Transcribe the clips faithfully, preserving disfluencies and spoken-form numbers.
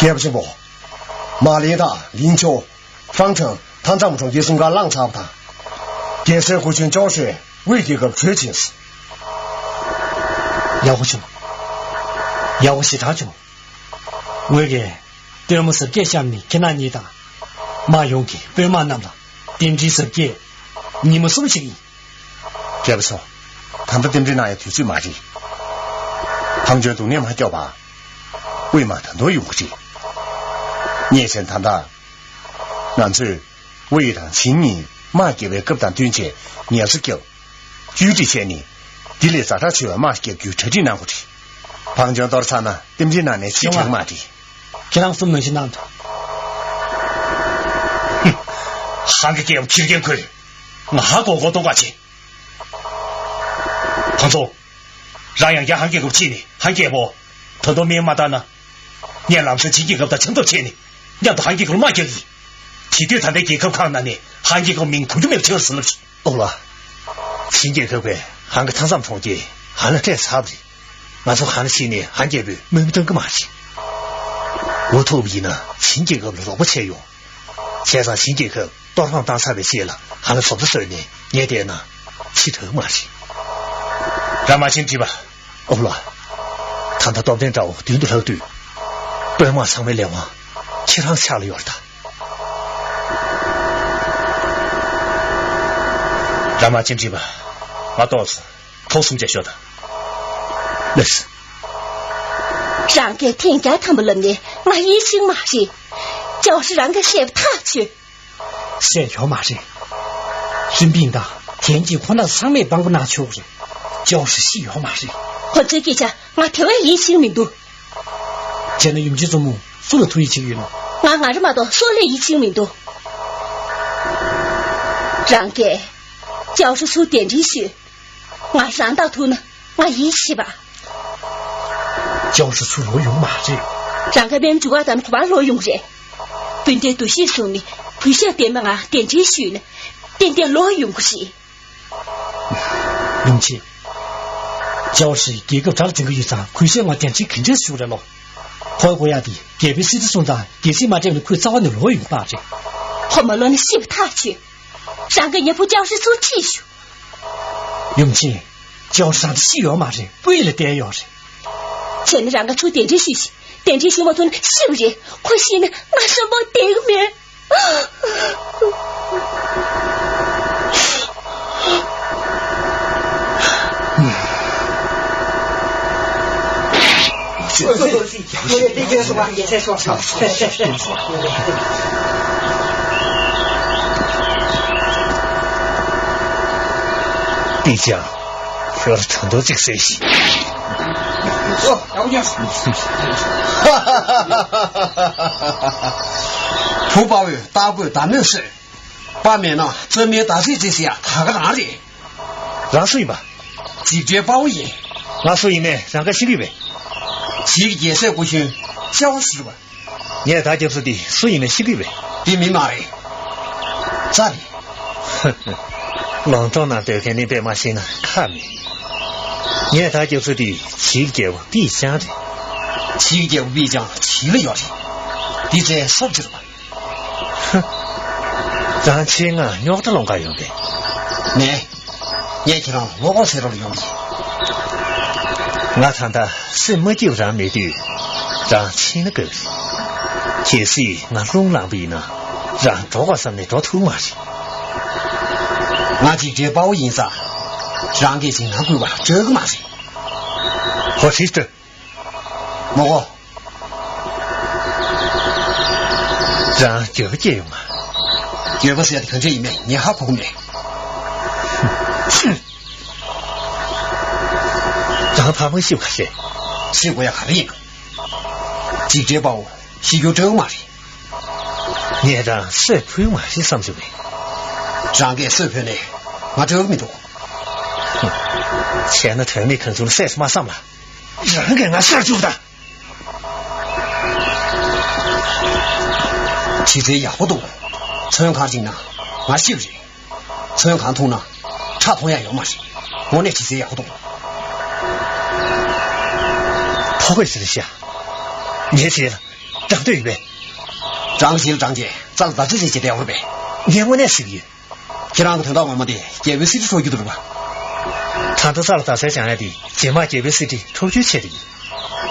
རྒྱལ་པོ་ཆེན་པོ། མ་ལེན་དང་ལིན་ཆོ། ཧྥང་ཁྲང་ཐང་ཙམ་གྲོང་ཁྱེར་སྲུང་སྐར་བླངས་ཚར་བ་དང་། རྒྱལ་སྲས་སྐུ་ཆེན་ཅའོ་ཧྲེ་དབུས་རྒྱལ་ཁབ་བྲོས་ཕྱིན་སོང་། ཡག་པོ་བྱུང་། ཡག་པོ་ཞེ་དྲག་བྱུང་། ངོས་ཀྱིས་སྟོན་མོ་གཟབ་རྒྱས་བཤམས་ནས་ཁྱེད་རྣམ་གཉིས་དང་། དམག་ཡོངས་ཀྱི་དཔོན་དམག་རྣམས་ལ་རྟེན་འབྲེལ་གཟབ་རྒྱས། ཉིན་མོ་གསུམ་ཞིག་ཡིན། རྒྱལ་པོ་མཆོག་ད་ལྟ་རྟེན་འབྲེལ་གནང་ཡའི་དུས་ཚོད་མ་རེད། ཧྥང་ཅུན་སྡུག་ནད་མ་སྐྱོབ་པ། དབུས་མ་ད་དུང་ཡོང་གི་རེད། ངས་བྱས་ན་ད་ལྟ། ང་ཚོས་དབུས་དང་ཆིང་གཉིས་དམག་རྒྱག་པའི་སྐབས་དང་བསྟུན་བྱས་ངལ་གསོ་བརྒྱབ། བཅོས་སྒྲིག་བྱས་ནས། འདི་ལས་ཛ་དྲག་ཆེ་བའི་དམག་རྒྱག་རྒྱུའི་གྲ་སྒྲིག་གནང་དགོས་རེད། ཧྥང་ཅུན་གཏོར་ཚར་ན་རྟེན་འབྲེལ་གནང་ནས་ཕྱིར་ཡོང་བ་མ་རེད། ཁྱེད་རང་གསུམ་ནང་བཞིན་གནང་དང་། ཧང་གི་སྐད་ཁྱི་རྒན་ཁོས་ང་ཧ་གོ་གོ་གཏོང་ག་བྱེད། ཁོང་ཚོ། རང་ཡང་བསྐྱར་ཧང་རྒྱལ་ཁབ་ཕྱིན་ནས་ཧང་རྒྱལ་པོ། ད་དུང་སྨན་མ་བཏང་ན། ངས་ལམ་སང་ཆིང་རྒྱལ་ཁབ་དང་ཆང་ཐབས་བྱས་ནས་མཉམ་དུ་ཧང་རྒྱལ་ཁབ་ལ་དམག་རྒྱག་གི་ཡིན། དེ་དུས་ད་ལྟའི་རྒྱལ་ཁབ་ཁག་ནང་ནས་ཧང་རྒྱལ་ཁབ་མིང་གོ་རྒྱུ་མེད་པ་བྱེད་རོགས་ཟེར་ལབ་ཤིག་ཨོ་ལ། ཆིང་རྒྱལ་ཁབ་ཀྱིས་ཧང་གི་ཐང་ཙམ་གྲོང་ཁྱེར་ཧ་ལ་སྤྲད་ཚར་བ་རེད། ང་ཚོ་ཧ་ལ་ཕྱིན་ནས་ཧང་རྒྱལ་པོས་དམོད་མོ་གཏོང་གི་མ་རེད། འུ་ཐུག་པ་ཡིན་ན་ཆིང་རྒྱལ་ཁབ་ལ་རོགས་པ་བྱས་ཡོང་། བྱས་ཙང་ཆིང་རྒྱལ་ཁབ་གཏོར་ཕམ་བཏང་ཚར་བའི་རྗེས་ལ་ཧ་ལ་བཟོ་ལྟ་བཟོས་ནས་ཉལ་བསྡད་ན་ཕྱི་དྲག་མ་རེད། ར་མ་ཆེན་དྲིས་པ། ཨོ་ལ། ད་ལྟ་སྟོབས་ལྡན་དགྲ་བོ་མདུན་དུ་ལྷག་དུས། དཔོན་དམག་ཚང་མའི་ལས་དབང་ཁྱེད་རང་ཕྱག་ལ་ཡོད་རེད་ད། ར་མ་ཆེན་དྲིས་པ། ང་ཏོག་ཙམ་ཐོག་གསུམ་བྱས་ཤོག་ད། ལགས་སོ། རང་གིས་ཐེངས་བརྒྱ་ཐམ་པ་ལབ་ནས་ང་ཡིད་ཆེས་མ་རེད། ཅའོ་ཧྲི་རང་གིས་བཤད་པ་ཐག་ཆོད། བཤད་ཡོད་མ་རེད། ཧྲིན་པིན་དང་ཐེན་ཅིན་ཁོ་ན་ཚང་མས་དཔང་པོ་གནང་ཆོག་རེད། ཅའོ་ཧྲི་ཤི་ཡོད་མ་རེད། ཁོ་ཚོའི་སྐད་ཆ་ང་དེ་བས་ཡིད་ཆེས་མི་འདུག་བྱས་ན་ཡུམ་ཆེན་བཙུན་མོ་སུ་ལ་ཐུགས་ཡིད་ཆེས་ཀྱི་ཡོད་ནོ། ང་ང་རང་མ་གཏོགས་སུ་ལ་ཡིད་ཆེས་མི་འདུག་རང་གིས་ཅའོ་ཧྲི་ཚུར་གདན་འདྲེན་ཞུས། ང་རང་དང་ཐུག་ན་ང་ཡིད་ཆེས་པ། ཅའོ་ཧྲི་ཚུར་ལོག་ཡོང་མ་རེད། རང་གི་སྨན་འཇུ་ག་དང་གོ་བ་ལོག་ཡོང་རེད། སྤུན་ཟླའི་འདུ་ཤེས་བཟུང་ནས་གུས་ཞབས་ལྡན་པ་ངང་གདན་འདྲེན་ཞུས་ན་ཏན་ཏན་ལོག་ཡོང་གི་རེད། ཡུམ་ཆེན། ཅའོ་ཧྲི་རྒྱལ་ཁབ་དགྲར་འཛིན་གྱི་ཡོད་ཙང་གུས་ཞབས་ངང་གདན་འདྲེན་ག་འདྲས་ཞུ་རེད་ལོ། ཁོའི་དགོས་ཡག་དེ་རྒྱལ་པོའི་སྲིད་ཇུས་སོང་ཙང་རྒྱལ་སྲིད་མ་སྤྲད་ན་ཁོས་རྩ་བ་ནས་ལོག་ཡོང་གི་མ་རེད། ཁོ་མ་ལོག་ན་ཤི་བ་ཐག་ཆོད། རང་གི་ཉེ་ཕུ་ཅའོ་ཧྲི་ཚུར་ཁྲིད་ཤོག་ཡུམ་ཆེན། ཅའོ་ཧྲི་རང་ད་ཤི་ཡོད་མ་རེད། སྤུ་ཡི་ལ་བསྡད་ཡོད་རེད། བྱས་ན་རང་ག་ཚུར་གདན་འདྲེན་ཞུས་ཤིག་གདན་འདྲེན་ཞུ་མ་ཐུབ་ན་ཤི་བ་རེད། ཁོ་ཤི་ན་ང་བསམ་བློ་བདེ་གི་མེད། ཏི་ཅང་། ཁྱོད་ད་དུང་ཅིག་ཟེར་ཞིག་ཨོ། ཡག་པོ་བྱུང་། བུ་དཔའ་བོས་སྟག་པོས་མདའ་མོས་གསོད། དཔའ་མེད་ན་རྩྭ་མིན་ད་ཟིག་ཅིག་ཟེར་ཡ་ད་ག་རང་རེད། རང་སུ་ཡིན་པ། འཇིགས་བྲལ་དཔའ་བོ་ཡིན། ང་སུ་ཡིན་ནས་རང་ག་ཤི་གི་བས། ཇིག་རྒྱལ་སྲས་སྐུ་གཞོན་ཅའོ་ཧྲི་བ། ངས་ད་རྒྱབ་སུ་དེ་སུ་ཡིན་མིན་ཤེས་ཀྱི་རེད། དེ་མི་མ་རེད། རྩྭ་རེད། ལོང་ཏོང་ནང་སྡོད་མཁན་གླིང་པས་མ་ཤེས་ན་ཁག་མེད། ངས་ད་རྒྱབ་སུ་དེ་བྱིའུ་རྒྱལ་པོ་པི་ཅང་རེད། བྱིའུ་རྒྱལ་པོ་པི་ཅང་བྱིའུ་ལ་ཡོད་རེད། དེ་ཚེ་སོབ་ཅིག་རེད་པ། རང་ཆེད་མངགས་རྙོག་དྲ་སློང་ག་ཡོང་པས། མེད། ངས་ཁྱེད་རང་ལ་བློ་ཁོག་སེལ་རོགས་ལ་ཡོང་གི། ང་ད་ལྟ་སེམས་མ་སྐྱིད་པ་རང་མེད་དུས་རང་ཕྱིན་ན་དགའ་གི་རེད། གལ་སྲིད་ང་རླུང་ལངས་པ་ཡིན་ན་རང་འགྲོ་དགོས་བསམ་ནས་འགྲོ་ཐུབ་མ་རེད། ང་ཅིག་འདྲའི་དཔའ་བོ་ཡིན་ཙང་རང་གིས་ཅིག་ང་སྐུལ་བ་སྤྲོད་གི་མ་རེད། ཧོ་ཧྲི་སྟོད། མོ་གོ། རང་འགྱོད་པ་སྐྱེས་ཡོང་ང་། འགྱོད་པ་ཟེར་དེ་གང་འདྲ་ཡིན་མིན་ངས་ཧ་གོ་གི་མེད། རང་ཕ་མ་ཤི་བ་རེད། ཤི་དགོས་ཡ་ག་རེ་ཡིན། འཇིགས་བྲལ་དཔའ་བོ་ཤི་རྒྱུ་སྤྲོད་གི་མ་རེད། ངས་རང་གསོད་ཕོད་མ་རེད་བསམ་བྱུང་བས། རང་གིས་གསོད་ཕོད་ནས་ང་སྤྲོད་གི་མི་འདུག་བྱས་ན་དོན་མེད་གང་བྱུང་ལ་བསད་སོང་མ་བསམ་ལ། རང་གིས་ང་གསོད་བཅུག་དང་། ཆི་ཚེ་ཡག་པོ་འདུག་ཚོན་གང་ཅིག་ན་ང་ཤི་བ་རེད། ཚོན་གང་འཐུང་ན་ཁྲག་འཐུང་ཡ་ཡོད་མ་རེད། དངོས་གནས་ཆི་ཚེ་ཡག་པོ་འདུག་ཕོ་རྒོད་ཟེར་ཤག་ངའི་རྗེས་ལ་འབྲང་འདོད་ཡོད་པས། རང་གི་རྗེས་ལ་འབྲང་རྗེས་རྩ་ལ་ཟླ་ཚེས་ཚེས་བྱེད་བསྡད་ཡོད་པས། ངས་དངོས་གནས་ཟེར་གྱི་ཡོད། ཁྱེད་རང་གི་དོན་དག་ངོ་མ་དེ་རྒྱལ་པོའི་གསེར་ཁྲི་འཕྲོག་རྒྱུ་འདུག་རེད་པ། ད་ལྟ་རྩ་ལ་ཟླ་ཚེས་སྦྱང་ཡ་དེ་རྗེས་མ་རྒྱལ་པོའི་གསེར་ཁྲི་འཕྲོག་རྒྱུའི་ཆེད་དུ་ཡིན།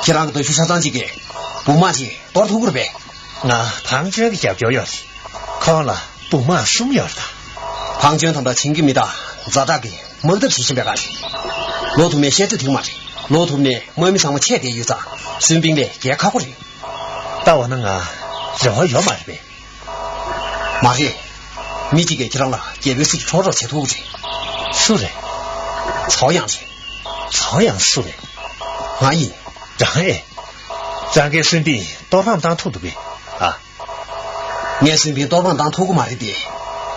ཁྱེད་རང་གི་མདའ་གཞུ་ཆ་ཚང་གཅིག་གིས་བུམ་དམག་ཅིག་གཏོར་ཐུབ་ཀྱི་རེད་པས། ང་ཕང་ཅོན་གྱི་རྒྱབ་སྐྱོར་ཡོད་རེད། ཁོང་ལ་བུམ་དམག་གསུམ་ཡོད་རེད་ད། ཕང་ཅོན་དང་འདྲ་བྱིངས་ཀྱི་མི་དང་ཛ་དྲག་གི་དམག་འཐབ་བྱེད་བཞིན་པའི་སྒང་རེད། ལོ་དུ་མའི་བཤད་ཚོད་ཐིག་མ་རེད། ལོ་དུ་མའི་དམག་མི་ཚང་མ་ཆད་བསྡད་ཡོད་ཙང་སུན་པིང་ལས་རྒྱལ་ཁག་པོ་རེད། ལྟ་བ་ན་ང་རེ་བ་ཡོད་མ་རེད་པས། མ་རེད། མི་གཅིག་གིས་ཁྱེད་རང་ལ་རྒྱལ་པོའི་གསེར་ཁྲི་འཕྲོག་རོགས་བྱེད་ཐུབ་ཀྱི་རེད། སུ་རེད། ཚའོ་ཡང་རེད། ཚའོ་ཡང་སུ་རེད། ང་ཡིན། རང་ཨེ། རང་གིས་སུན་པིང་གཏོར་ཕམ་བཏང་ཐུབ་འདུག་པས། ཨ། ངས་སུན་པིང་གཏོར་ཕམ་བཏང་ཐུབ་ཀྱི་མ་རེད་དེ།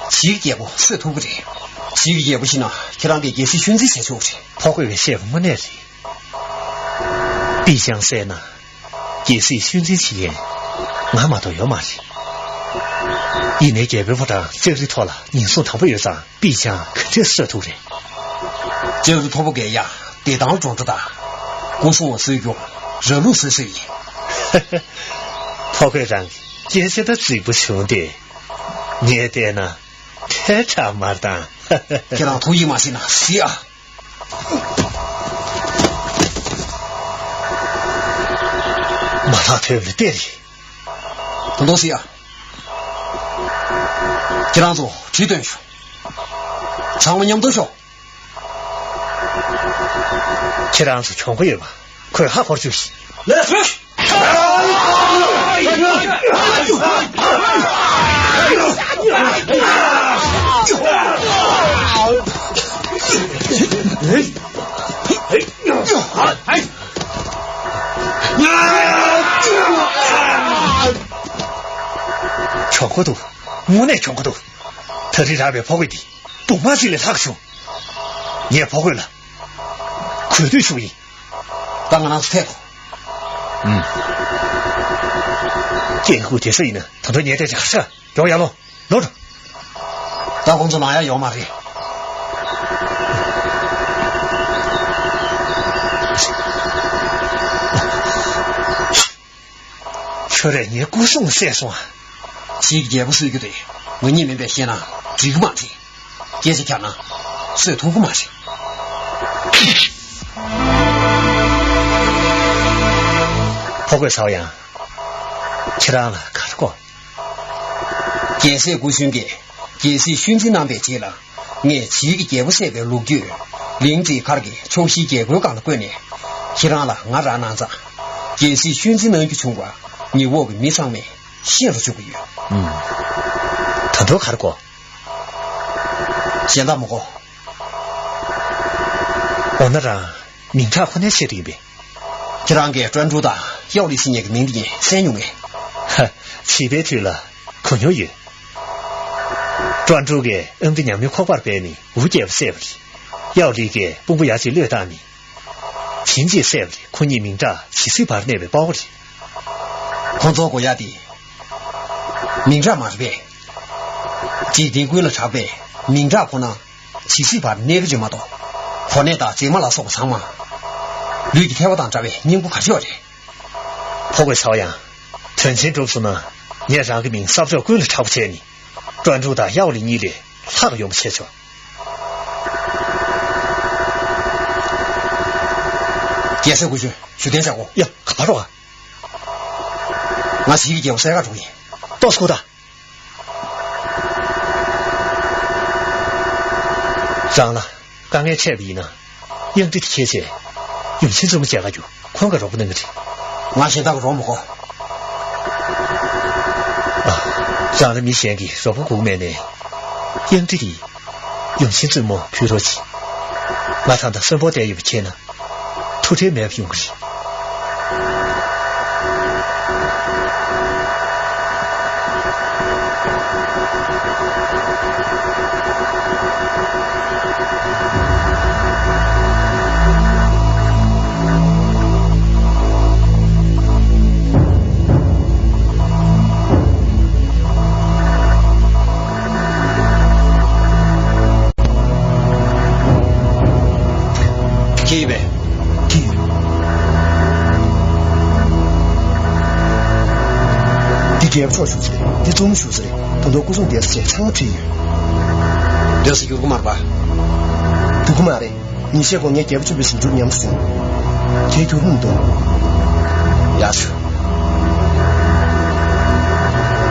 བྱིའུ་རྒྱལ་པོ་གསོད་ཐུབ་ཀྱི་རེད། བྱིའུ་རྒྱལ་པོ་ཤི་ན་ཁྱེད་རང་གིས་རྒྱལ་སྲིད་ཤུལ་འཛིན་བྱས་ཆོག་གི་རེད། ཕོ་རྒོད་པས་བཤད་པ་དངོས་གནས་རེད། པི་ཅང་བསད་ན། རྒྱལ་སྲིད་ཤུལ་འཛིན་བྱེད་མཁན་ང་མ་གཏོགས་ཡོད་མ་རེད། ཡིན་ནའི་རྒྱལ་པོའི་ཕོ་བྲང་ལྕགས་རི་ཐོག་ལ་ཉེན་སྲུང་དམ་པོ་ཡོད་ཙང་པི་ཅང་ག་འདྲས་གསོད་ཐུབ་རེད། ལྕགས་རི་མཐོ་པོ་བརྒལ་ཡ་བདེ་ཐང་སྒྲོན་འགྲོ་དང་། སྐུ་སྲུང་བ་གསོད་རྒྱུ་ར་ལུག་གསོད་གསོད་ཡིན། ཕོ་རྒོད་རང་གི་སྐད་ཆ་ད་རྫིག་པོ་བྱུང་སྟེ། ངས་བལྟས་ན་ཐལ་དྲགས་མ་བཏང་། ཁྱེད་རང་ཐུགས་ཡིད་མ་ཆེས་ན་གཟིགས་ཨ། མ་ལྷག་ཐོས་པ་ལ་བལྟས་རེད། ད་དུང་གཟིགས་ཨ། ཁྱེད་རང་ཚོ་གྲི་འདོན་ཤོག་ཚང་མ་མཉམ་དུ་ཤོག་ཁྱེད་རང་ཚོ་གྱོང་པོ་ཡོད་པ་ཁོས་ཧ་གོ་བཅུག་ཤིག་ལགས་སོ། གྱོང་པོ་འདུག་དངོས་གནས་གྱོང་པོ་འདུག་ད་རེས་རག་པའི་ཕོ་རྒོད་འདི་བུམ་དམག་ཅིག་ལས་ལྷག་བྱུང་། ངས་ཕོ་རྒོད་ལ་གུས་འདུད་ཞུ་གི་ཡིན། ད་ང་རང་ཚོ་ཐད་དོ། ཨུམ། སྐྱེ་དགུ་དེ་ཚོ་ཡིན་ན་ད་དུང་ཉལ་བསྡད་ཀྱི་ཧ་ཤ་མགྱོགས་ཡར་ལོངས། ལོག་འགྲོ། ད་ཁོང་ཚོ་ལངས་ཡ་ཡོད་མ་རེད། ཁྱོད་རས་ངའི་སྐུ་སྲུང་བསད་སོང་ཨ། ཕྱིའི་རྒྱལ་པོ་གསོད་རྒྱུ་དེ་ང་གཉིས་མིན་པས་ཤེས་ན་འགྲིག་གི་མ་རེད། སྐད་ཆ་རྒྱག་ན་གསོད་ཐུབ་ཀྱི་མ་རེད། ཕོ་རྒོད་ཚའོ་ཡང་། ཁྱེད་རང་ལ་ག་རེ་དགོས། རྒྱལ་སྲས་སྐུ་གཞོན་གྱིས་རྒྱལ་སྲིད་ཤུལ་འཛིན་གནང་བའི་རྗེས་ལ། ངས་བྱིའུ་གི་རྒྱལ་པོ་བསད་པའི་ལོ་རྒྱུས་གླིང་རྩེ་མཁར་གྱི་ཕྱོགས་བཞིའི་རྒྱལ་སྒོའི་སྒང་ལ་བཀོད་ནས། ཁྱེད་རང་ལ་ང་རག་གནང་ཙང་། རྒྱལ་སྲིད་ཤུལ་འཛིན་གནང་རྒྱུ་བྱུང་བ་ཉི་འོག་གི་མི་ཚང་མས་ཤེས་རུ་བཅུག་གི་ཡོད། ཨུམ། ད་དུང་ག་རེ་དགོས། གཞན་དག་མི་དགོས། འོ་ན་རང་མིང་གྲགས་ཁོ་ནའི་ཆེད་དུ་ཡིན་པས། ཁྱེད་རང་གིས་ཀྲོན་ཀྲུའུ་དང་ཡའོ་ལི་ཟེར་མཁན་གྱི་མིང་འདི་ངས་གསན་མྱོང་ངས། ཧ། བྱིས་པའི་དུས་ལ་གོ་མྱོང་ཡོད། ཀྲོན་ཀྲུའུ་གིས་ཨམ་ཏི་ཉམས་མྱོང་ཁོག་པར་སྦས་ནས་འུ་རྒྱལ་པོ་བསད་པ་རེད། ཡའོ་ལི་གིས་དཔུང་པ་ཡ་གཅིག་བློས་བཏང་ནས། བྱིན་གྱིས་བསད་པ་རེད། ཁོ་གཉིས་མིང་གྲགས་ཇི་སྲིད་བར་གནས་པའི་དཔའ་བོ་རེད། ཁོང་ཚོ་དགོས་ཡ་དེ་ མིང་གྲགས་མ་རེད་པས། འཇིག་རྟེན་ཀུན་ལ་གྲགས་པའི་མིང་གྲགས་ཁོ་ན། ཇི་སྲིད་བར་གནས་ཀྱི་རེད་མ་གཏོགས། གོ་གནས་དང་རྗེས་མ་ལ་སོགས་པ་ཚང་མ། ལུས་ཀྱི་ཐལ་བ་དང་འདྲ་བའི་སྙིང་པོ་ག་ཅི་ཡོད་རེད། ཕོ་རྒོད་ཚ་བ་ཡང་། དོན་ཆེན་གྲུབ་སོང་ན། ངས་རང་གི་མིང་ས་ཕྱོགས་ཀུན་ལ་གྲགས་པ་བྱས་ནས། ཀྲོན་ཀྲུག་དང་ཡའོ་ལི་གཉིས་ལས་ལྷག་ཡོང་བ་བྱས་ཆོག་རྒྱལ་སྲས་སྐུ་ཞབས་ཞུ་གཏན་བཞག་གོ། ཡ། ག་པར་རོགས། ང་ཞིག་གི་རྒྱལ་པོ་སྲས་ཁ་འགྲོ་གི་ཡིན། ཏོག་སྐུ་དང་། རང་ལ་དཀའ་ངལ་འཕྲད་པ་ཡིན་ན། གཡང་ཏི་དེ་ཁྱེར་བྱས། ཡུམ་ཆེན་བཙུན་མོ་མཇལ་ཁ་རྒྱུགས། ཁོང་གིས་རོགས་པ་གནང་གི་རེད། ང་གཞན་དག་གི་རོགས་མི་དགོས། ཨ། རང་ལ་མི་གཞན་གྱིས་རོགས་པ་དགོས་མེད་ནའི། གཡང་ཏི་དེས་ཡུམ་ཆེན་བཙུན་མོ་ཕུལ་རོགས་གྱིས། ང་ད་ལྟ་གསོན་པོར་བསྡད་ཡོད་པ་བྱས་ན། ཐུགས་ཁྲལ་མེད་པ་ཡོང་གི་རེད། ཁྱེད་ཡིན་པས། ཁྱེད་ཡིན། འདི་རྒྱལ་པོ་མཆོག་བཞུགས་ས་རེད། འདི་བཙུན་མོ་བཞུགས་ས་རེད། ད་དུང་སྐུ་སྲུང་སྡེ་ཚན་ཚང་མ་ཁྲིད་ཡོད། སྡེ་ཚན་འགྱུར་གི་མ་རེད་པ། འགྱུར་གི་མ་རེད། ཉིན་ཤས་གོང་ངས་རྒྱལ་པོ་ཆེན་པོའི་གཟིམ་ཆུང་ཉམས་སུ་ཟིན། དེ་འགྱུར་མི་འདུག་ཡག་ཤོས།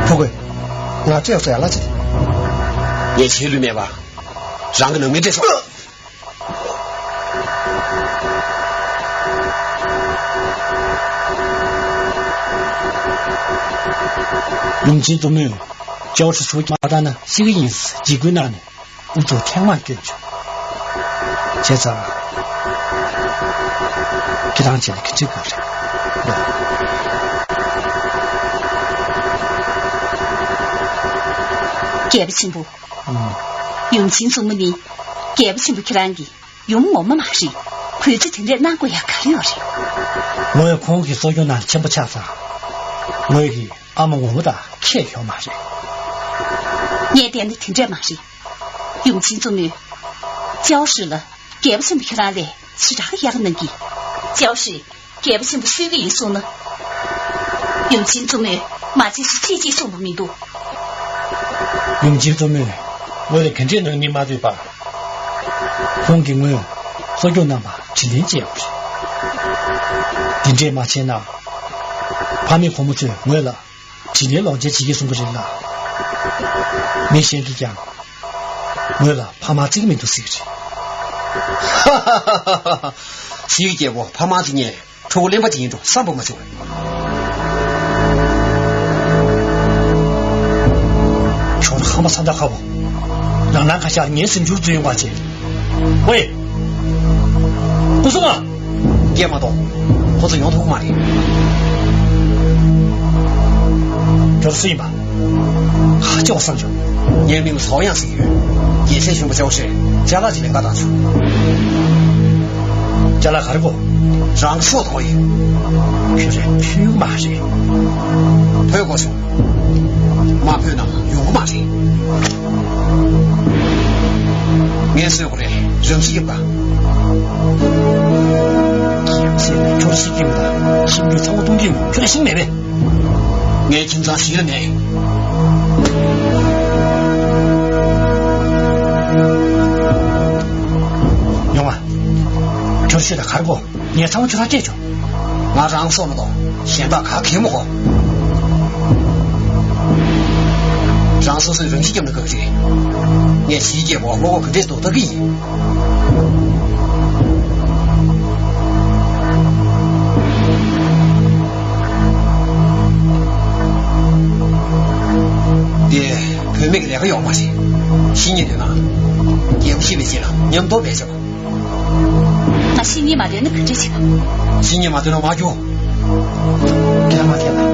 ཕོ་རྒོད། ང་སྤྲད་ཡག་ཚོ་ཡར་ལ་བྱེད། ངས་བྱེད་ལུས་མེད་པ། རང་གི་ནང་མི་སྤྲད་ཆོག་ཡུམ་ཆེན་བཙུན་མོས་ཅའོ་ཧྲི་ཚུར་མ་བཏང་ན་ཤི་གི་ཡིན་ཟེར་འཇིགས་སྐུལ་གནང་ནས། ཨུ་ཚུགས་ཐེངས་མང་བསྐྱོན་བྱུང་། བྱས་ཙང་། ཁྱེད་རང་བྱས་ན་ག་འདྲ་དགོས་རེད། རྒྱལ་པོ་ཆེན་པོ། ཨང་། ཡུམ་ཆེན་བཙུན་མོ་ནི་རྒྱལ་པོ་ཆེན་པོ་ཁྱེད་རང་གི་ཡུམ་ངོ་མ་མ་རེད། གུས་བརྩི་དེ་འདྲས་གནང་དགོས་ཡག་ག་རེ་ཡོད་རེད། ངོས་ཁོང་གི་གསོ་སྐྱོང་ནང་ཆེན་པོ་ཆགས་ཙང་། ངོས་ཀྱི་ཨ་མ་ངོ་མ་དང་ཁྱད་ཡོད་མ་རེད། ངས་བལྟས་ན་དེ་འདྲས་མ་རེད། ཡུམ་ཆེན་བཙུན་མོས་ཅའོ་ཧྲི་ལ་རྒྱལ་པོ་ཆེན་པོ་ཁྱེད་རང་ལས་ཞེ་དྲག་ཡག་གནང་གི། ཅའོ་ཧྲི་རྒྱལ་པོ་ཆེན་པོ་གསོད་ཀྱི་ཡིན་གསུངས་ན། ཡུམ་ཆེན་བཙུན་མོས་མ་བྱེད་ཅིག་བྱེད་ཅིག་གསུངས་པ་མི་འདུག་ཡུམ་ཆེན་བཙུན་མོས་ངོས་ལ་ག་འདྲས་གནང་མིན་མ་ཐོས་པར། ཁོང་གིས་ངོས་གསོ་སྐྱོང་གནང་བར་དྲིན་ལན་འཇལ་དགོས་རེད། འདི་འདྲས་མ་བྱས་ན། ཕ་མེས་བུ་མོ་ཚོས་ངོས་ལ་དྲིན་ལན་ལོག་འཇལ་བྱེད་ཀྱི་གསུང་གི་རེད་ལ། མི་གཞན་གྱིས་ཀྱང་ངོས་ལ་ཕ་མ་བརྩི་གི་མི་འདུག་ཟེར་གྱི་རེད། ཧ་ཧ་ཧ་ཧ། ཞིག་རྒྱལ་པོ་ཕ་མ་བརྩི་མཁན་ཕྲུ་གུ་གླེན་པ་ཅིག་ཡིན་འགྲོ་བསམ་པ་མ་བྱུང་། ཁྱོད་ཧམ་པ་ཚ་མདའ་ཁ་བོ། ནང་ནང་ཁ་ཤར་ངའི་གཟིམ་ཆུང་བཙུན་ཡོང་བ་བྱེད། ཝེ། སྐུ་སྲུང་མ། སྐད་མ་གཏོང་། ཁོ་ཚོ་ཡོང་ཐུབ་ཀྱི་མ་རེད། ཁྱོད་སུ་ཡིན་པ། ཧ་ཅང་བསམ་བྱུང་། ངའི་མིང་ལ་ཚའོ་ཡང་ཟེར་གྱི་ཡོད། རྒྱལ་སྲས་ཆེན་པོ་ཅའོ་ཧྲིས་ཅ་ལག་ཅིག་ལེན་ག་བཏང་བྱུང་། ཅ་ལག་ག་རེ་དགོས། རང་གི་སྲོག་དོར་ཡིན། ཁྱོད་རང་ཕུད་ཀྱི་མ་རེད། ཕུད་དགོས་བྱུང་། མ་ཕུད་ན་ཡོང་གི་མ་རེད། ངས་གསོད་དགོས་རེད། རང་ཤི་སྐྱེམས་དང་། ཁྱོད་ཤི་སྐྱེམས་དང་། ཤི་རྒྱུ་ཚང་མ་གཏོང་གི་ཡོད། ཁྱོད་ལ་ཤིང་མེད་པས། ངའི་ཁྱིམ་ཚང་ཞིག་ལ་གནས། ཡོང་ང་། ཁྱོད་ཤི་ད་གར་གོ། ངས་ཚང་མ་ཁྱོད་རང་སྤྲད་ཆོག་ང་རང་སྲོག་མ་གཏོགས་གཞན་དག་ག་གེ་མི་དགོས། རང་སོ་སོས་རང་ཤི་སྐྱེམས་ན་དགའ་གི་རེད། ངས་ཞིག་རྒྱལ་པོ་བློ་ཁོག་ག་འདྲས་འདུག་ལྟ་གི་ཡིན། དེ་བུད་མེད་ཀྱི་ལས་ཀ་ཡོད་མ་རེད། ཤི་སྙིང་འདོད་ན། རྒྱལ་པོ་ཤི་བའི་རྗེས་ལ་མཉམ་དུ་བསྡད་ཆོག་ང་ཤི་སྙིང་མ་འདོད་ན་ག་འདྲ་བྱེད་དམ། ཤི་སྙིང་མ་འདོད་ན་མ་རྒྱུག་སྐད་མ་ཐེབས་ལ།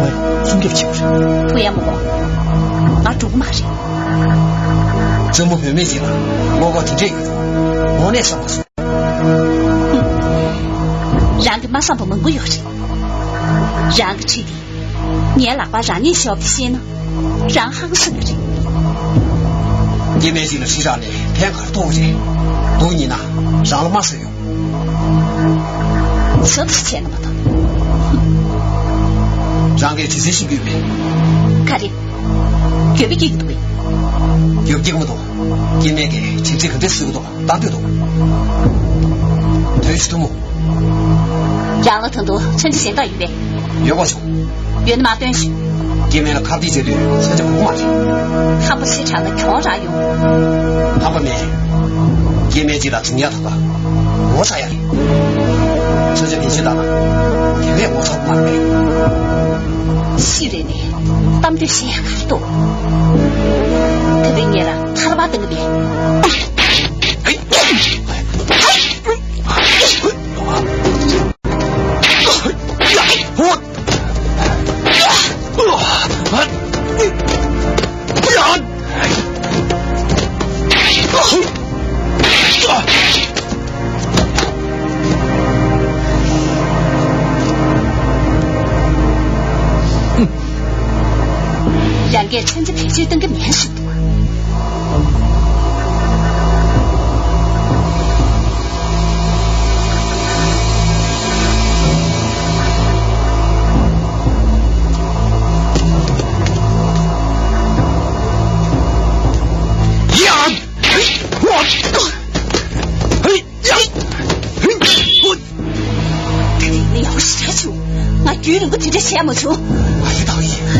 ངས་སྲུང་སྐྱོབ་བྱེད་དགོས་རེད། ཐུགས་ཡ་མ་གོ་ང་འགྲོ་གི་མ་རེད། བཙུན་མོ་བུད་མེད་ཅིག་ལ་བློ་ཁོག་དེ་འདྲས་ཡོད་དམ། དངོས་གནས་བསམ་པ་སོང་། རང་གི་མ་བསམ་པ་མང་པོ་ཡོད་རེད། རང་གི་ཁྲིད་དེ། ངའི་ལག་པ་རང་ཉིད་ཤོར་བ་ཤེས་ན་རང་ཧང་སངས་ཀྱི་རེད། སྐྱེ་དམན་ཅིག་ལ་གཞི་བཞག་ནས་ཕན་ག་རེ་ཐོགས་ཀྱི་རེད། སྡུག་ཉེས་ན་རང་ལ་མ་བཟོད་ཡོང་། ཟབ་ཞིག་བྱས་ན་མ་གཏོགས། རང་གིས་ཇི་སྲིད་ཤེས་ཀྱི་ཡོད་པས། ག་རེ། འགྱོད་པ་སྐྱེ་གི་འདུག་པས། འགྱོད་པ་སྐྱེ་གི་མི་འདུག་སྐྱེ་དམན་གྱིས་ཇི་སྲིད་ག་འདྲ་བཟོས་ཀྱི་འདུག་ལྟ་འདོད་འདུག་དོན་ཞིག་ཐུབ་མོ། རང་ལ་ད་དུང་མཚོན་ཆ་གཞན་དག་ཡོད་པས། ཡོད་མ་བྱུང་། ཡོད་ན་མ་སྟོན་ཤིག་སྐྱེ་དམན་ལ་ཁ་གཏད་བྱེད་དུས་མཚོན་ཆ་དགོས་ཀྱི་མ་རེད། ཧམ་པ་ཞེ་དྲག་ན་གྱོང་རག་ཡོང་། ཧམ་པ་མེད། སྐྱེ་དམན་ཅིག་ལ་འཛིང་ཡག་དང་ངོ་ཚ་ཡག་རེད། མཚོན་ཆ་བེད་སྤྱོད་བཏང་ན་དེ་བས་ངོ་ཚ་དགོས་མ་རེད། ཤི་རེ་ནས་གཏམ་འདོད་བཤད་ཡག་ག་རེ་འདུག་དེ་རིང་ངེད་ལ་ཐར་པ་བཏང་གི་མེད། རང་གིས་མཚོན་ཆ་བེད་སྤྱོད་གཏོང་གི་མེད་ཞུ་འདུག་ཡག་པོ་ཞེ་དྲག་བྱུང་། ང་རྒྱུན་རིང་པོ་དེ་འདྲ་བྱས་མ་བྱུང་། ང་ཡི་ཐག་ཡིན།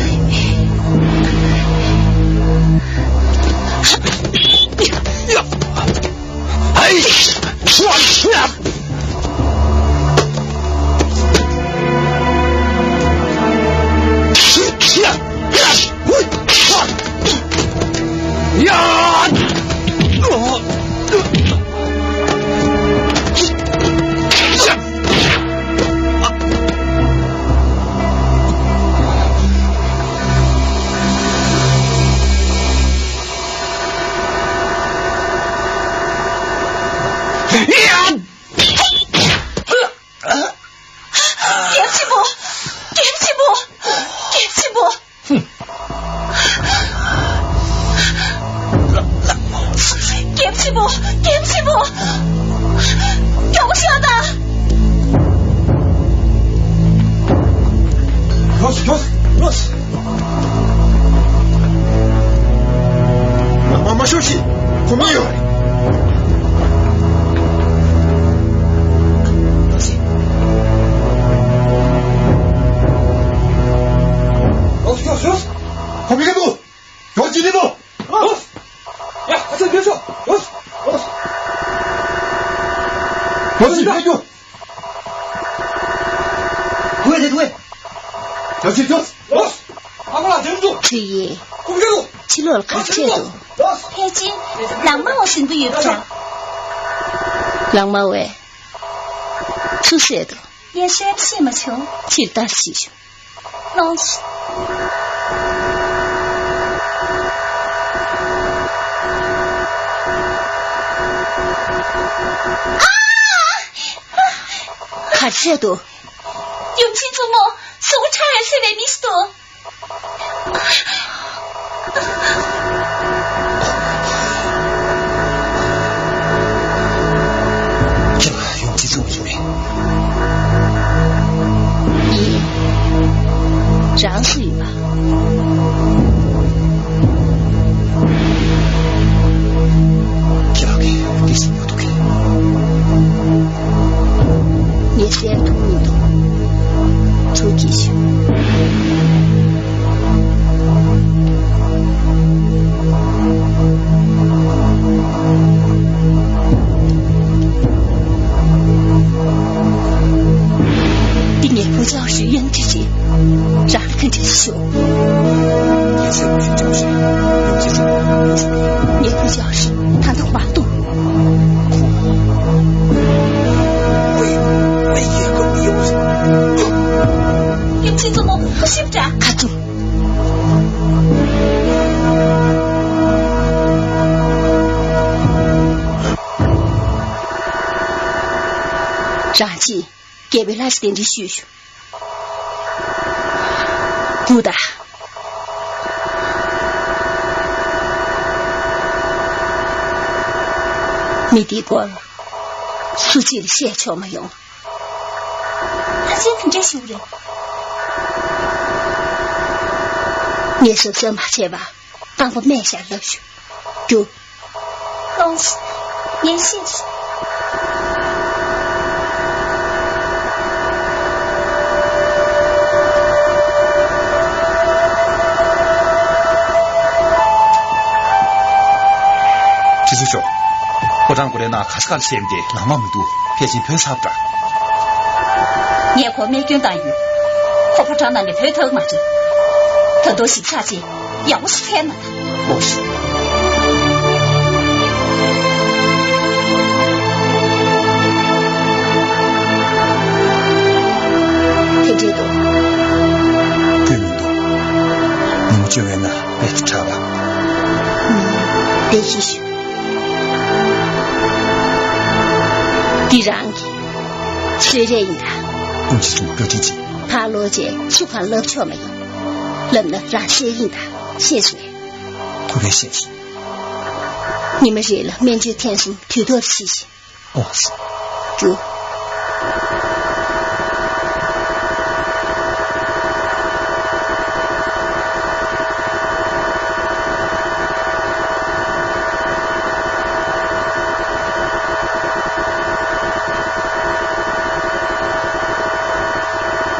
རྒྱལ་པོ་ཆེན་པོ། རྒྱལ་པོ་ཆེན་པོ། རྒྱལ་པོ་ཆེན་པོ། རྒྱལ་པོ་ཆེན་པོ། རྒྱལ་པོ་ཆེན་པོ། མགྱོགས་པོ་ཤོག་དང་། མགྱོགས་སེ། མགྱོགས་སེ། མགྱོགས་སེ། མ་མ་ཤོག་ཤིག་ཁོ་མ་ཡོང་། ཡོ་ཡོ་ཡོ། ཁོ་མི་ག་འདུག་ཡོ་ཅི་ནི་འདུག་ཡ་ཨ་ཙི་ཡོ་ཤོག་ཡོ་ཡོ། ཡོ་ཅི་ཡོ་ཡོ། དུ་བས་དེ་དུ་བས། ཡོ་ཅི་ཡོ་ཡོ། ཨ་ཁོ་ལ་དེ་འདུག་ཁྲི་ཡི། ཁོ་མི་ག་འདུག་ཕྱི་ལོགས་ལ་ག་རེ་བྱས་འདུག་ཕལ་ཆེར་ལག་དམར་བ་ཟིན་གྱི་ཡོད་པ་འདྲ། ལག་དམར་བས་ཚུར་བསད་དོ། ངས་ཤེས་ཤེས་མ་བྱུང་། ཕྱིར་ལྟ་ཞིག་ཞུ། ལོངས། ག་རེ་བྱས་འདུག་ཡུམ་ཆེན་བཙུན་མོ། གཟུགས་པོ་ཁྲག་ཡང་སེ་བའི་མི་ཞིག་འདུག་ཁྱེད་ལ་ཡོང་ཅི་ཙུག་ཡིན་མེད། ཡིན། རང་སུ་ཡིན་པ། ཁྱེད་རང་གིས་འདི་སུ་ཡོད་འདུག་གི། ངས་གསལ་མཐོང་མི་འདུག་ཚུར་གྱིས་ཞུ། འདི་ངའི་བུ་ཅག་ཞུ་ཡང་ཁྲི་ཆེ། རང་ལ་ག་འདྲ་ཞུ། ངའི་བུ་ཅག་ཞུ་ད་དུང་མ་གཏོགས། ཡུམ་ཆེན་བཙུན་མོ་ཁོ་ཤི་བ་འདྲ། ཁ་བཙུམ། རང་གཅེས་རྒྱལ་པོའི་ལྷ་ཞིག་གདན་འདྲེན་ཞུས་ཤོག་སྒུག་དང་། མི་འདིའི་སྐོར་སུ་གཅིག་ལ་བཤད་ཆོག་མ་ཡོང་། ཕལ་ཆེར་དེ་འདྲ་ཞིག་རེད། ངས་གཟབ་གཟབ་མ་བྱས་པ། དང་པོ་སྨན་ཞབས་ལ་ཞུ། རྒྱུགས། ལོངས། ངས་ཤེས། ཁྲི་ཟུར་མཆོག་ཕོ་བྲང་སྒོ་རའི་ནང་ག་ས་ག་ལ་བཤད་མི་དེ་ལག་མ་མི་འདུག་ཕལ་ཆེར་བྲོས་ཚར་འདྲ། ངས་ཁོར་རྨས་སྐྱོན་བཏང་ཡོད། ཁོ་ཕོ་བྲང་ནང་ནས་བྲོས་ཐུབ་ཀྱི་མ་རེད། ད་དུང་ཞིབ་ཆ་བྱས། ཡག་པོ་ཞིག་ཕན་མ་ཐག་ལོངས་ཤིག་དེ་འདྲས་འདུག་སྐྱོན་མི་འདུག་ཉིན་མོ་བཅོ་ལྔའི་ནང་དཔེ་དེ་དྲག་པ། ཨུམ། བདེ་སྐྱིད་ཞུ། འདི་རང་གི་གསོལ་རས་ཡིན་ད། དཀོན་མཆོག་གསུམ་བཀའ་དྲིན་ཆེ། ཕར་ལོག་རྗེས་ཤུགས་གང་བསླབ་ཆོག་མ་ཡིན། བསླབ་ན་རང་ཤེས་ཡིན་ད། ཤེས་སོང་ངས། ཐུགས་རྗེ་ཆེ། ཉི་མ་རེ་ལ་སྨན་བཅོས་ཐེངས་གསུམ་དུས་ཐོག་ཏུ་བྱེད་ཤིག་ཨོ། རྒྱུགས།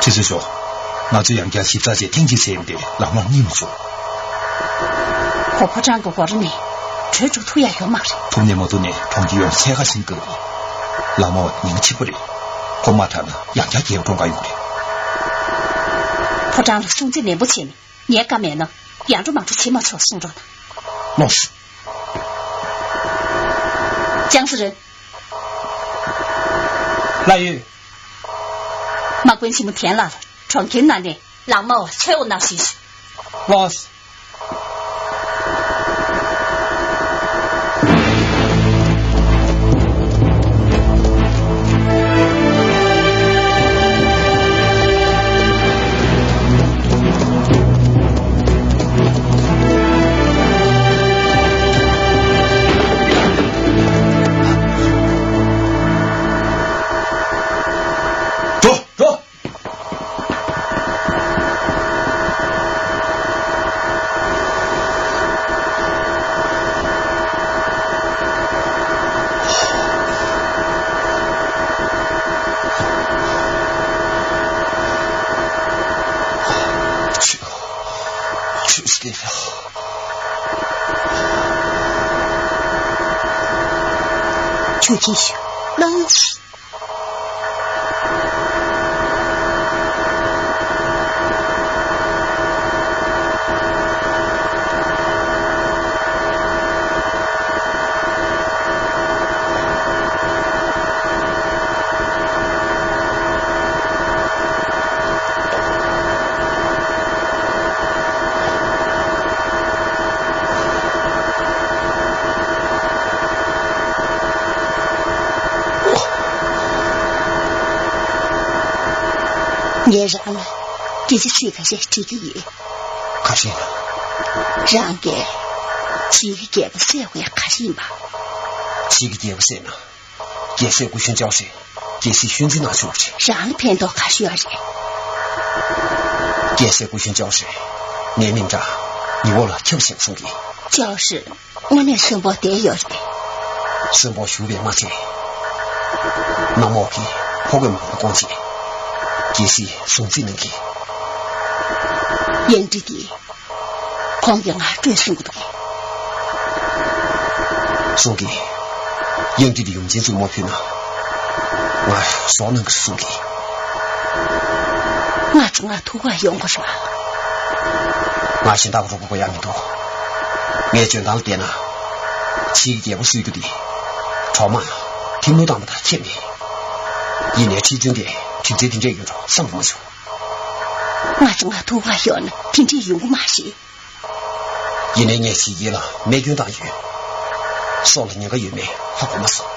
ཁྲི་ཟུར་མཆོག་ང་ཚོས་ཡང་བསྐྱར་ཞིབ་ཚགས་བྱས་ཐེངས་གཅིག་བྱས་ཡིན་ཏེ་ལག་མ་རྙེད་མ་བྱུང་། ཁོ་ཕོ་བྲང་གི་སྒོ་ར་ནས་བྲོས་འགྲོ་ཐུབ་ཡ་ཡོད་མ་རེད། ཐུབ་ནས་མ་ཐུབ་ནས་གྲོང་ཁྱེར་ཡོངས་འཚོལ་ག་ཕྱིན་དགོས་ཀྱི། ལག་མ་བ་ཉེན་ཁ་ཆེན་པོ་རེད། ཁོ་མ་དྲག་ན་ཡང་བསྐྱར་རྒྱལ་བ་བཀྲོངས་ག་ཡོང་རེད། ཕོ་བྲང་ལ་སྲུང་བརྩི་ནན་པོ་བྱས་ནས་ངའི་བཀའ་མེད་ན་ཡར་འགྲོ་མར་འགྲོ་བྱེད་མ་ཆོག་གསུང་རོགས་གནང་། ལོངས་ཤིག་ལྕང་ས་རི། ལགས་ཡོད། དམག་དཔོན་ཆེན་མོ་ཐན་ལགས་ལ་གྲོང་ཁྱེར་ནང་ནས་ལག་མ་བ་འཚོལ་དགོས་གནང་ཞེས་ཞུ། ལོངས། འགྲོ། འགྲོ། ཆུ་ཆུ་སྐྱེས་ཤོག་ཆུ་སྐྱེས་ཤོག་ལོངས། ངས་རང་ལ་སྐད་ཆ་ཚིག་ཁ་ཤས་དྲི་གི་ཡོད། ག་རེ་ཡིན་ན། རང་གིས་ཕྱིའི་རྒྱལ་པོ་བསད་དགོས་ཡ་ག་རེ་ཡིན་པ། ཕྱིའི་རྒྱལ་པོ་བསད་ན། རྒྱལ་སྲས་སྐུ་གཞོན་ཅའོ་ཧྲེ་རྒྱལ་སྲིད་ཤུལ་འཛིན་གནང་ཆོག་གི་རེད། རང་ལ་ཕན་ཐོགས་ག་ཤོད་ཡ་རེད། རྒྱལ་སྲས་སྐུ་གཞོན་ཅའོ་ཧྲེ་ངའི་མིང་གྲགས་ཉི་འོག་ལ་ཁྱབ་ཤིག་གསུང་གི། ཅའོ་ཧྲེ་དངོས་གནས་གསོན་པོ་བསྡད་ཡོད་རེད། གསོན་པོ་བཞུགས་པའི་མ་ཚད། གནམ་འོག་གི་ཕོ་རྒོད་མང་པོ་བཀོང་རྗེས་རྒྱལ་སྲིད་སྲུང་བརྩི་གནང་གི། གཡང་ཁྲི་དེ། ཁོང་གིས་ང་སྤྲོད་གསུང་གི་འདུག་གསུང་གི། གཡང་ཁྲི་དེ་ཡུམ་ཆེན་ཚོས་མ་ཕུལ་ན། ང་ཟོག་གནང་གི་གསུང་གི། ང་ཚོ་ང་ཐུག་ག་ཡོང་གི་རེད་པ། ང་གཞན་དག་རོགས་པ་དགོས་ཡ་མི་འདུག་ངའི་འཇོན་ཐང་ལ་བལྟས་ན། ཕྱིའི་རྒྱལ་པོ་གསོད་རྒྱུ་དེ། གྲོག་མ་ལ་ཐལ་མོ་བཏང་བ་དང་ཁྱད་མེད། ཡིན་ནའི་ཁྲི་བཙུན་དེ་གྲིབ་རྩལ་དེ་འདྲས་ཡོད་འགྲོ་བསམ་གྱི་མ་བྱུང་། ང་ཚོ་ང་ཐུག་ག་ཡོང་ན་དེ་འདྲས་ཡོང་གི་མ་རེད། ཡིན་ནའི་ངས་ཕྱི་རྒྱལ་ལ་རྨས་སྐྱོན་བཏང་ཡོད། སྲོག་ལ་ཉེན་ཁ་ཡོད་མེད་ཧ་གོ་མ་སོང་།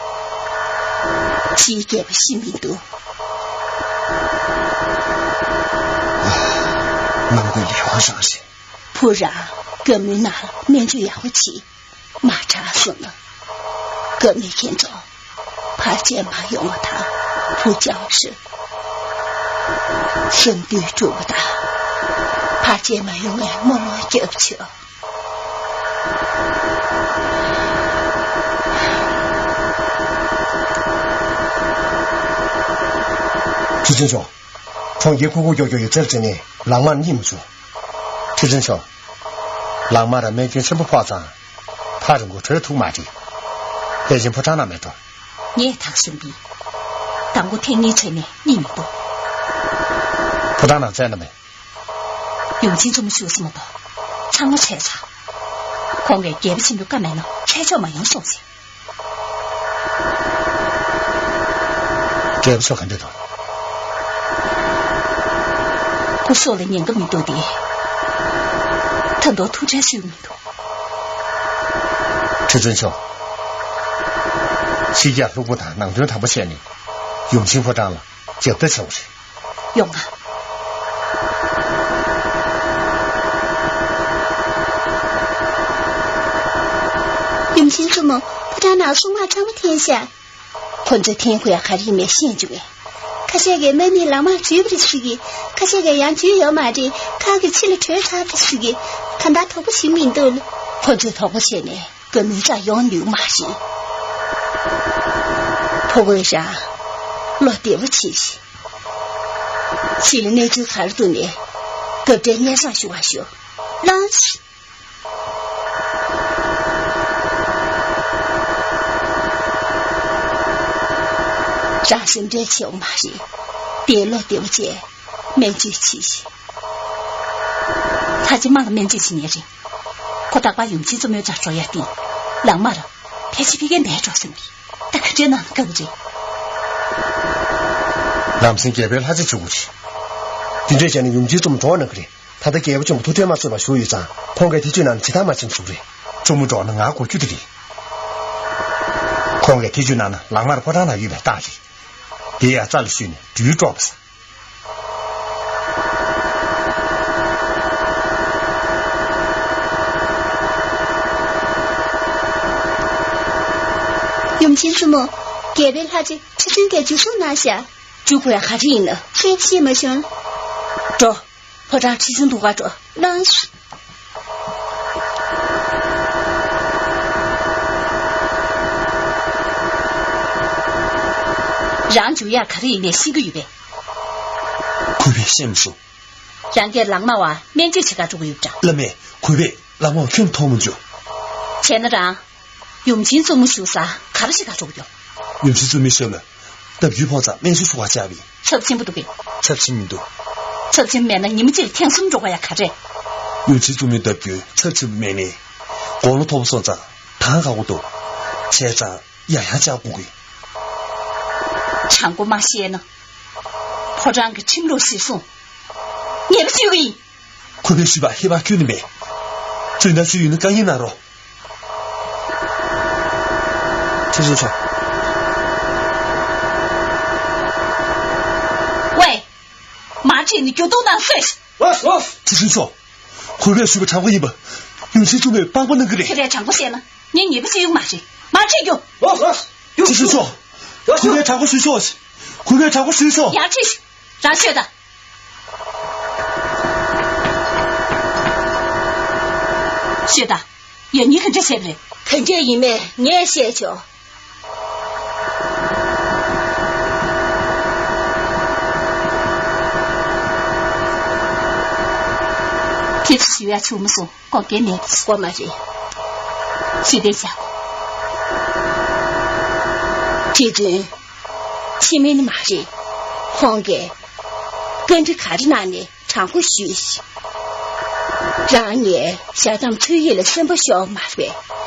ཕྱིའི་རྒྱལ་པོ་ཤི་མི་འདུག་ནང་ཁུལ་ལས་ཁུངས་བཟང་ཞིང་། བུ་རང་སྒམ་པོའི་ནང་ལ་སྨན་བཅོས་ཡག་པོ་བྱེད། མ་དྲག་སོང་ན། སྒམ་པོ་ཁྱེད་ཚོ་ཕར་བཅད་མ་ཡོང་བ་དང་བུ་སྐྱོབ་ཤོག། གསོན་དུས་སྤྲུལ་པ་དང་ཕར་བཅད་མ་ཡོང་བའི་སྨོན་ལམ་རྒྱབ་ཆོག། ཁྲི་བཙུན་མཆོག། ཁོང་གིས་ཁུག་ཁུག་ཀྱོག་ཀྱོག་ཡོད་ཚད་བྱས་ནས་ལག་དམར་གཉིད་མི་ཚུགས། ཁྲི་བཙུན་མཆོག། ལག་དམར་ར་རྨས་སྐྱོན་ཆེན་པོ་ཕོག་ཙང་ཕར་རིང་པོ་བྲོས་ཐུབ་མ་རེད། ཕལ་ཆེར་ཕོ་བྲང་ནང་མེད་འགྲོ། ངས་ཐག་ཞུམ་པས། དང་པོ་ཐེངས་གཉིས་བྲོས་ནས་གཉིད་མི་ཁུག། ཕོ་བྲང་ནང་བཙལ་ན་མེད། ཡུམ་ཆེན་བཙུན་མོ་བཞུགས་ས་མ་གཏོགས་ཚང་མ་བྲོས་ཚར། ཁོང་གིས་རྒྱལ་པོ་ཆེན་པོའི་བཀའ་མེད་ན་ཁྱེད་ཕྱོགས་མ་ཡོང་གསུངས་ཟིན། རྒྱལ་པོ་མཆོག་ག་འདྲ་འདུག། སྐུ་སྲོག་ལ་ཉེན་ཁ་མི་འདུག་སྟེ། ད་དུང་ཐུགས་ཁྲལ་ཞུ་གི་མི་འདུག། ཁྲི་བཙུན་མཆོག། ཕྱི་རྒྱལ་ལྷུག་པོ་དང་ནང་དོན་དམ་པོ་བཤད་ནས་ཡུམ་ཆེན་ཕོ་བྲང་ལ་རྒྱབ་ལྟ་བྱ་བ་རེད། ཡོང་ང་། ཡུམ་ཆེན་བཙུན་མོ་ཕོ་བྲང་ནང་སྲུང་མ་ཚང་མ་འཐེན་ཤག། ཁོ་ཚོས་འཐེན་དགོས་ཡ་ག་རེ་ཡིན་མིན་ཤེས་བྱུང་ངས། ཁ་ཤས་ཀྱིས་དམག་མིས་ལག་དམར་འཇུས་པ་རེད་ཟེར་གི། ཁ་ཤས་ཀྱིས་ཡང་འཇུས་ཡོད་མ་རེད། ཁག་གིས་ཕྱི་ལ་བྲོས་ཚར་རེད་ཟེར་གི། ད་ལྟ་དོགས་པ་ཞིག་མི་འདུག་ལ། ཁོ་ཚོས་དོགས་པ་བྱས་ནས་དགའ་མོས་རྩ་ཡོང་ནུས་མ་རེད། ཕོ་རྒོད་རང་བློ་བདེ་བོ་བྱེད་ཤིག། ཕྱི་ལ་གནས་ཚུལ་ག་རེ་འདུག་ནས་སྐབས་འཕྲལ་སྙན་སེང་ཞུ་བར་ཤོག། ལགས་སོ། རང་སེམས་ཁྲལ་བྱེད་འོ་མ་རེད། དེ་བློ་བདེ་བོ་བྱས་སྨན་བཅོས་བྱེད་ཤིག། ལྷ་རྗེ་དམར་ལ་སྨན་བཅོས་བྱེད་ཉེ་རེད། ཁོ་རྟག་པར་ཡུམ་ཆེན་བཙུན་མོའི་རྩར་འགྲོ་ཡ་བརྟེན། ལག་དམར་ཕལ་ཆེར་ཕ་གིར་མེད་འགྲོ་བསམ་གི། ད་ག་འདྲའི་ནང་ལ་དཀའ་གི་རེད། ལམ་སེང་རྒྱལ་པོའི་ལྷ་རྗེ་བཅུག་དགོས་རེད། དེ་འདྲས་བྱས་ན་ཡུམ་ཆེན་བཙུན་མོ་འགྲོ་གནང་གི་རེད། ད་ལྟ་རྒྱལ་པོ་ཆེན་པོ་ཐུགས་ཁྲལ་མ་བཟོད་པ་བཞུགས་ཡོད་ཙང་ཁོང་གིས་ཐེ་བྱུས་གནང་ན་ཇི་ལྟར་མ་བྱེད་ན་ཞུ་རེད། བཙུན་མོ་འགྲོ་ན་ང་དགོས་རྒྱུ་དེ་རེད། ཁོང་གིས་ཐེ་བྱུས་གནང་ན་ལག་དམར་ཕོ་བྲང་ནང་ཡོད་པའི་རྟགས་རེད། དེ་ཡང་རྩ་ལ་བཞུས་ནས་སྦྲུལ་དཀྲོགས་པ་ཟ། ཡུམ་ཆེན་བཙུན་མོ། རྒྱལ་པོའི་ལྷ་རྗེ་ཁྲི་བཙུན་གྱིས་འཇུ་བཟུང་གནང་ཤག། འཇུ་དགོས་ཡ་ག་རེ་ཡིན་ན། ཁྱེད་ཤེས་མ་བྱུང་། འགྲོ། ཕོ་བྲང་ཁྲི་བཙུན་འདུ་ཁང་འགྲོ། ལགས་སོ། རང་འཇུ་ཡག་ག་རེ་ཡིན་མིན་ཤེས་ཀྱི་ཡོད་པས། གུས་པས་ཤེས་མི་སོང་། རང་གིས་ལག་དམར་བ་སྨན་བཅོས་བྱེད་གར་འགྲོ་གི་ཡོད་པ་འདྲ། བླ་མས་གུས་པས་ལག་དམར་བ་ཁྱོན་མཐོང་མི་འཇུ། བྱས་ན་རང་། ཡུམ་ཆེན་བཙུན་མོ་བཞུགས་ས་ག་རེ་བྱེད་གར་འགྲོ་གི་ཡོད། ཡུམ་ཆེན་བཙུན་མོའི་ཞབས་ལ་ལྡབ་འགྱུར་ཕོག་ཙང་སྨན་བཅོས་ཞུ་བར་བཅར་བ་ཡིན། ཚབས་ཆེན་པོ་འདུག་གས། ཚབས་ཆེན་མི་འདུག། ཚབས་ཆེན་མེད་ན་ཉི་མ་གཅིག་ལ་ཐེངས་གསུམ་འགྲོ་དགོས་ཡ་ག་རེ། ཡུམ་ཆེན་བཙུན་མོའི་ལྡབ་འགྱུར་ཚབས་ཆེན་པོ་མེད་ནའི། དགུང་ལོ་མཐོ་པོ་སོང་ཙང་གང་དགའ་པོ་འདུག། བྱས་ཙང་ཡང་ཡང་བཅར་དགོས་ཀྱི། དྲང་པོ་མ་བཤད་ན། ཕོ་བྲང་གི་ཁྲིམས་ལུགས་གཞིར་བཟུང་། ཉེས་པ་གཅོད་ཀྱི་ཡིན། གུས་པས་ཞུས་པ་ཧེ་བག་ཁྱོན་ནས་མེད། རྫུན་དང་ཚུལ་ཡིན་ན་བཀའ་ཡིག་གནང་རོགས། ཁྲི་བཙུན་མཆོག། ཝེ། མ་བྱས་ནས་རྒྱུ་སྟོང་ནང་གསོས། ལགས་སོ། ཁྲི་བཙུན་མཆོག། གུས་པས་ཞུས་པ་དྲང་པོ་ཡིན་པ། ཡུམ་ཆེན་བཙུན་མོས་དཔང་པོ་གནང་གི་རེད། ཁྱེད་རས་དྲང་པོ་བཤད་ན་ངས་ཉེས་པ་བཅོས་ཡོང་མ་རེད། མ་བྱེད་རྒྱུ། ལགས་སོ། ཁྲི་བཙུན་མཆོག། གུས་པས་དྲང་པོ་ཞུས་ཆོག། གུས་པས་དྲང་པོ་ཞུས་ཆོག། ཡར་ཁྲིད། རང་ཤོད་དང་། ཤོད་དང་། ཡང་ཉིད་ག་འདྲ་བྱས་པ་རེད། ག་འདྲ་ཡིན་མིན་ངས་བཤད་ཆོག། ཁྱེད་ཚོ་ཞུ་ཡ་བྱུང་མ་སོང་། ལྐོག་རྒྱན་མེད་པ་ཞིག་དགོས་མ་རེད། ཞུ་དེ་བཞག་གོ། ཁྲི་བཙུན། ཕྱི་མིན་མ་རེད། ཁོང་གིས་བཀའ་འདྲི་ག་རེ་གནང་ནས་དྲང་པོ་ཞུས་ཤིག། རང་ངའི་ཞལ་གདམས་ཚོད་ཡིག་ལ་སེམས་པ་ཤོར་མ་རེད།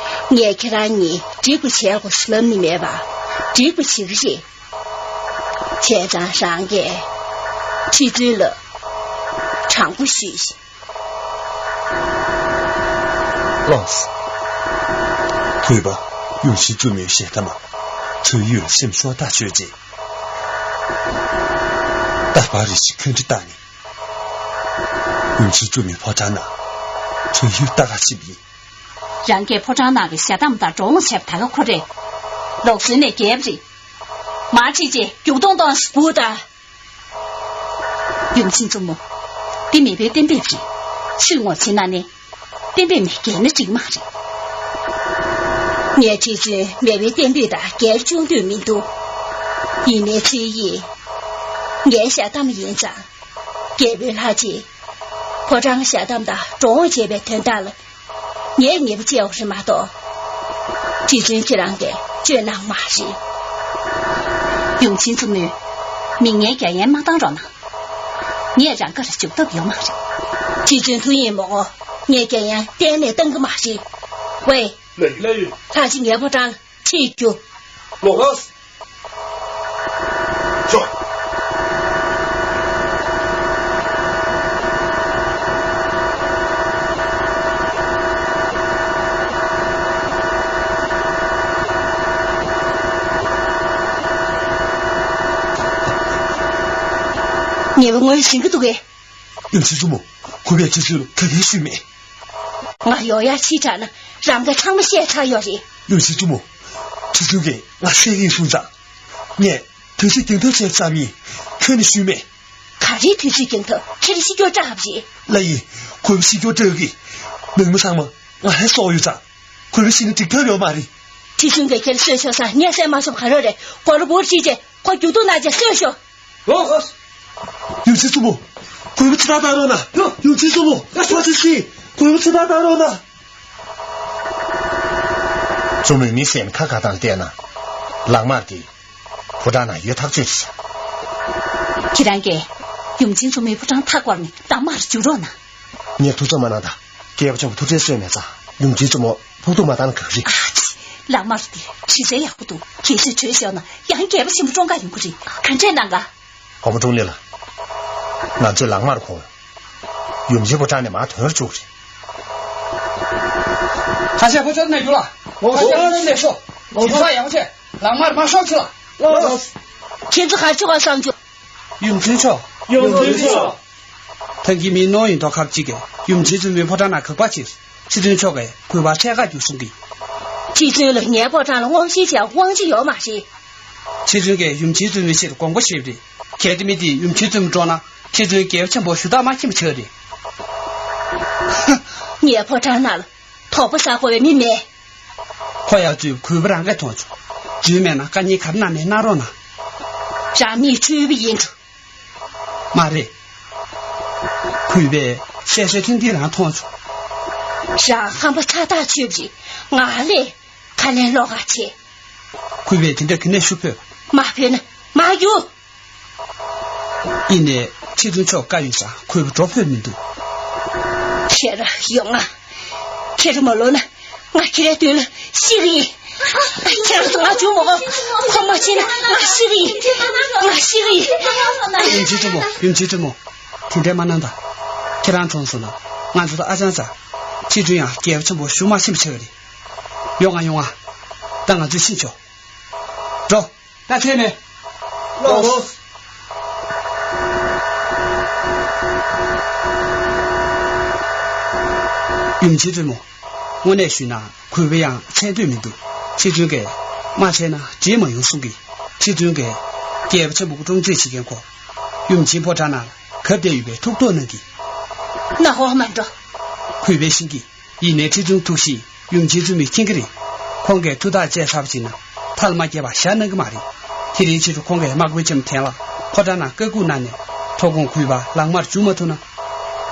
ངས་ཁྱེད་རང་གཉིས་འགྲིག་པ་བྱེད་དགོས་ཟེར་ལབ་ནི་མེད་པ། འགྲིག་པ་བྱེད་ཀྱི་རེད། བྱས་ཙང་རང་གིས་ཁྲི་བཙུན་ལ་དྲང་པོ་ཞུས་ཤིག། ལགས་སོ། གུས་པ་ཡུམ་ཆེན་བཙུན་མོའི་ཞལ་གདམས་ཚོད་ཡིག་ལ་སེམས་ཤོར་ཐག་ཆོད་རྗེས། རྟག་པར་རེ་ཞིག་བཀའ་འདྲི་བཏང་ནས། ཡུམ་ཆེན་བཙུན་མོའི་ཕོ་བྲང་ནང་དུས་ཡུན་ལྟ་ག་ཕྱིན་པ་ཡིན། རང་གིས་ཕོ་བྲང་ནང་གི་ཞལ་གདམས་དང་འགྲོ་འོང་བྱས་པ་ད་ག་ཁོ་རེད། ལོག་སོང་ནས་རྒྱལ་པོ་རེད། མར་ཁྲིད་བྱས་རྒྱུག་སྟོང་གཏོང་སྒུག་དང་། ཡུམ་ཆེན་བཙུན་མོ། འདི་མེས་པོའི་གཏན་འབེབས་རེད། སུས་ངོ་ཚ་ན་ནས། གཏན་འབེབས་མི་འགལ་ན་འགྲིག་མ་རེད། ངས་ཁྲིད་བྱས་མེས་པོའི་གཏན་འབེབས་དང་འགལ་བཅུག་འདོད་མི་འདུག་ཡིན་ནའི་ཁྲིད་ཡིག་ངའི་ཞལ་གདམས་ཡིན་ཙང་། རྒྱལ་པོའི་ལྷ་རྗེས། ཕོ་བྲང་ཞལ་གདམས་དང་འགྲོ་འོང་བྱས་པའི་དོན་དག་ལ། ངས་ཉེས་པ་བཅད་པ་རེད་མ་གཏོགས། ཁྲི་བཙུན་ཁྱེད་རང་གིས་བཅོས་གནང་མ་རེད། ཡུམ་ཆེན་བཙུན་མོས། མི་ངའི་རྒྱ་ཡན་མ་བཏང་རོགས་གནང་། ངས་རང་གར་འཇུག་ཐབས་ཡོད་མ་རེད། ཁྲི་བཙུན་ཐུགས་ཡིན་མོ། ངས་རྒྱ་ཡན་གཏན་ནས་བཏང་གི་མ་རེད། ཝེ། ལགས་ཡིན། ལྷ་རྗེ་ངའི་ཕོ་བྲང་ཁྲིད་རྒྱུགས། ལོག་ལགས། ཤོག་ཉེས་པ་ངོས་ཟིན་གྱི་འདུག་གས། ཡུམ་ཆེན་བཙུན་མོ། གུས་པས་ཁྲི་བཙུན་ལ་ག་གེ་ཞུས་མེད། ང་ཡོང་ཡ་ཕྱིར་དྲགས་ན་རང་གིས་ཚང་མ་བཤད་ཚར་ཡོད་རེད། ཡུམ་ཆེན་བཙུན་མོ། ཁྲི་བཙུན་གྱིས་ང་བསད་ཀྱི་ཡིན་གསུངས་ཙང་། ངས་དུས་ཚོད་འགྱངས་ཐབས་བྱས་ཙམ་ཡིན། ཁྱོན་ནས་ཞུས་མེད། ག་རེའི་དུས་ཚོད་འགྱངས་ཐབས། ཁྱེད་རང་ཤི་སྐྱོ་སྐྲག་པ་རེད། ལགས་ཡིན། གུས་པ་ཤི་སྐྱོ་སྐྲག་གི། ནང་མི་ཚང་མ་ང་ལ་སོགས་ཡོད་ཙང་། གུས་པ་ཤི་ན་འགྲིག་ཐབས་ཡོད་མ་རེད། ཁྲི་བཙུན་གྱིས་ཁྱེད་གསོད་ཆོག་ས་ངས་གསན་མ་ཐུབ་ག་རེ་རེད། སྒོ་ར་བུར་ཕྱིས་རྗེས་ཁོ་རྒྱུག་རྡུང་གནང་རྗེས་གསོད་ཤོག་ལོ། ཡུམ་ཆེན་བཙུན་མོ། གུས་པ་ཚེ་ཐར་བཏང་རོགས་གནང་། ཡུམ་ཆེན་བཙུན་མོ། ལོ། ཕ་ཚེ་ཤི། གུས་པ་ཚེ་ཐར་བཏང་རོགས་གནང་། བཙུན་མོས་མི་བསད་ནས་ཁ་ཁ་བཏང་བལྟས་ན། ལག་དམར་དེ་ཕོ་བྲང་ན་ཡོད་ཐག་ཆོད་རེད། ཁྱེད་རང་གིས་ཡུམ་ཆེན་བཙུན་མོའི་ཕོ་བྲང་མཐའ་བསྐོར་ནས་ལག་དམར་འཇུག་རོགས་གནང་། ངས་ཐུགས་འཚབ་མ་གནང་དང་། རྒྱལ་པོ་ཆེན་པོ་ཐུགས་ཁྲལ་གསོས་མེད་ཙང་ཡུམ་ཆེན་བཙུན་མོ་ཕོག་ཐུག་མ་བཏང་ན་གང་རེད། ཨ་ཙི། ལག་དམར་དེ་དྲི་ཟའི་ཡག་པོ་འདུག་གལ་སྲིད་བྲོས་ཤོར་ན་ཡང་རྒྱལ་པོ་ཆེན་པོ་བཀྲོངས་ཀ་ཡོང་གི་རེད། ག་འདྲས་གནང་ག་གོང་མ་ཀྲུང་ལི་ལགས། ང་ཚོས་ལག་དམར་ཁོང་ཡུམ་ཆེན་ཕོ་བྲང་ནས་མར་ཐོན་རུ་བཅུག་རེད། ཁ་ཤས་ཕོ་བྲང་ནས་རྒྱུགས་ལ། ཁ་ཤས་ཕོ་བྲང་ནས་ཤོག་ཁྱིམ་ཚང་ཡག་པོ་བྱས། ལག་དམར་མར་ཤོག་ཅིག་ལ། ཁྱེད་ཚོ་ག་རེ་བྱེད་པ་བསམ་བྱུང་། ཡུམ་ཆེན་མཆོག་ཡུམ་ཆེན་མཆོག་ཐང་གི་མི་ནོར་ཡིན་མདོག་ཁ་པོ་གཅིག་གིས་ཡུམ་ཆེན་བཙུན་མོའི་ཕོ་བྲང་ནང་གབ་ཁ་བྱས། ཁྲི་བཙུན་མཆོག་གིས་གུས་པར་འཕྲད་ཁ་རྒྱུགས་གསུང་གི། ཁྲི་བཙུན་ལ་ངའི་ཕོ་བྲང་ལ་དབང་ཤེད་བྱེད་དབང་ཆ་ཡོད་མ་རེད། ཁྲི་བཙུན་གྱིས་ཡུམ་ཆེན་བཙུན་མོའི་ཆེད་དུ་དགོངས་པ་བཞེས་པ་རེད། གལ་ཏེ་མི་དེས་ཡུམ་ཆེན་བཙུན་མོ་བཀྲོངས་ན་ཁྲི་བཙུན་རྒྱལ་པོ་ཆེན་པོ་ཞུ་དག་མ་མཁྱེན་པ་ཆགས་རེད། ངའི་ཕོ་བྲང་ནང་ལ་དོགས་པ་ཟ་དགོས་པའི་མི་མེད། ཁོ་ཡང་བཙུན་གུས་པ་རང་གིས་མཐོང་བྱུང་། བཙུན་མེད་ན་བཀའ་རྙིང་ག་རེ་གནང་ནས་གནང་རོགས་གནང་། རང་མི་འཁྲུལ་པ་ཡིན་འགྲོ། མ་རེད། གུས་པས་གསལ་གསལ་ཐིང་ཐིང་རང་མཐོང་བྱུང་། རང་ཧམ་པ་ཚ་ཐག་ཆོད་པ་རེད། ང་ལས་ཁ་ལན་སློག་ག་བྱེད། གུས་པས་དེ་འདྲ་ག་ནས་ཞུ་ཕོད། མ་ཕོད་ན་མ་རྒྱུགས། ཡིན་ནའི་ཁྲི་བཙུན་མཆོག་བཀའ་ཡོད་ཙང་གུས་པ་འགྲོ་ཕོད་མི་འདུག་ཁྱེད་རང་ཡོང་ང་། ཁྱེད་རང་མ་ལོག་ན་ང་ཁྱེད་རའི་མདུན་ལ་ཤི་གི་ཡིན། ཁྱེད་རང་ཚོ་ང་བཅུག་མ་དགོས། ཁོ་མ་ཤི་ན་ང་ཤི་གི་ཡིན། ང་ཤི་གི་ཡིན། ཡུམ་ཆེན་བཙུན་མོ། ཡུམ་ཆེན་བཙུན་མོ། དེ་འདྲས་མ་གནང་དང་། ཁྱེད་རང་གྲོངས་སོང་ན་ང་ཚོ་དང་ཨ་ཅང་ཙང་། ཁྲི་བཙུན་ཡང་རྒྱལ་པོ་ཆེན་པོ་བཞུགས་མ་ཤེས་པ་ཆགས་ཀྱི་རེད། ཡོང་ང་ཡོང་ང་། ད་ང་ཚོས་ཕྱིན་ཆོག་འགྲོ། ད་ཐེ་མེ། ལོ། ཡུམ་ཆེན་བཙུན་མོ། དངོས་གནས་ཞུས་ན་གུས་པ་ཡང་འཚལ་འདོད་མི་འདུག་ཁྲི་བཙུན་གྱིས་མ་འཚལ་ན་བྲིས་མ་ཡོང་གསུང་གི། ཁྲི་བཙུན་གྱིས་རྒྱལ་པོ་ཆེན་པོ་སྐུ་གྲོངས་མཛད་བྱེད་མཁན་ཁོ། ཡུམ་ཆེན་ཕོ་བྲང་ནང་གབ་བསྡད་ཡོད་པའི་ཐུགས་དོགས་གནང་གི། ན་ཧོ་མ་འགྲོ། གུས་པས་ཤེས་ཀྱི། ཡིན་ནའི་ཁྲི་བཙུན་ཐུགས་གཤིས་ཡུམ་ཆེན་བཙུན་མོས་མཁྱེན་གྱི་རེད། ཁོང་གིས་ཐུགས་ཐག་བཅད་ཚར་བ་ཡིན་ན་མཐའ་ལ་མ་བསྐྱལ་བར་བཞག་གནང་གི་མ་རེད། དེ་རིང་ཕྱི་དྲོ་ཁོང་གིས་དམག་དཔོན་ཆེན་མོ་ཐན་ལགས་ཕོ་བྲང་ནང་བཀའ་བཀོད་གནང་ནས་ཐོག་ཁོང་གུས་པ་ལག་དམར་འཇུ་མ་ཐུབ་ན།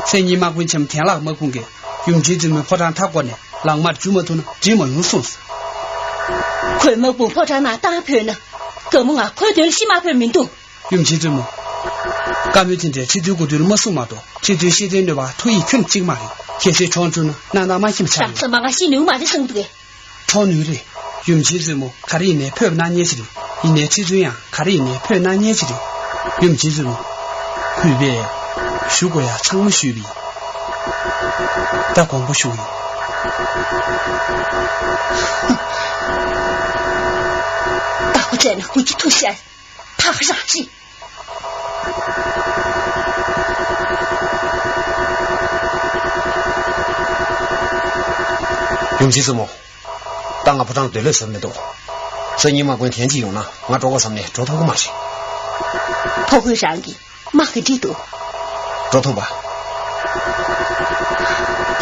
སང་ཉིན་དམག་དཔོན་ཆེན་མོ་ཐན་ལགས་དམག་དཔུང་གིས་ཡུམ་ཆེན་བཙུན་མོའི་ཕོ་བྲང་མཐའ་བསྐོར་ནས་ལག་དམར་འཇུ་མ་ཐུབ་ན་བྲིས་མ་ཡོང་གསུངས་སོང་། ཁོས་དམག་དཔུང་ཕོ་བྲང་ནང་བཏང་ཕོད་ན། དགའ་མོ་ང་ཁོའི་དོན་ལ་ཤི་མ་ཕོད་མི་འདུག་ཡུམ་ཆེན་བཙུན་མོ། བཀའ་མོལ་དེ་འདྲས་ཁྲི་བཙུན་སྐུ་མདུན་ལ་མ་གསུང་མ་གཏོགས་ཁྲི་བཙུན་ཤི་དོན་གནོད་པ་ཐུག་ཡིག་ཁྱོན་གཅིག་མ་རེད། གལ་སྲིད་གྲོངས་བཅུག་ན་གནང་སྟངས་མ་མཁྱེན་པ་ཆགས་རང་ཡོད། ཚོ་མ་ང་ཤི་ནུས་མ་རེད་གསུངས་འདུག་གས། གྲོངས་ནུས་རེད། ཡུམ་ཆེན་བཙུན་མོ་ག་རེ་ཡིན་ནའི་ཕོད་པ་གནང་མཁན་ཞིག་རེད། ཡིན་ནའི་ཁྲི་བཙུན་ཡང་ག་རེ་ཡིན་ནའི་ཕོད་གནང་མཁན་ཞིག་རེད། ཡུམ་ཆེན་བཙུན་མོ། གུས་པས་ཞུ་དགོས་ཡ་ཚང་མ་ཞུས་པ་ཡིན། ད་དགོངས་པ་ཞུ་གི་ཡིན། བདག་པོ་བཙལ་ན་དགུ་ཁྱི་ཐུག་ཤར། ཐག་རང་རིག་ཡུམ་ཆེན་བཙུན་མོ། ད་ང་ཕོ་བྲང་སྡོད་ལོས་ཟེར་མི་འདུག་སང་ཉིན་དམག་དཔོན་ཐེངས་གཅིག་ཡོང་ན་ང་འགྲོ་དགོས་བསམ་ནས་འགྲོ་ཐུབ་ཀྱི་མ་རེད། ཕོ་རྒོད་རང་གིས་དམག་ག་འདྲ་འདུག་འགྲོ་ཐུབ་པ།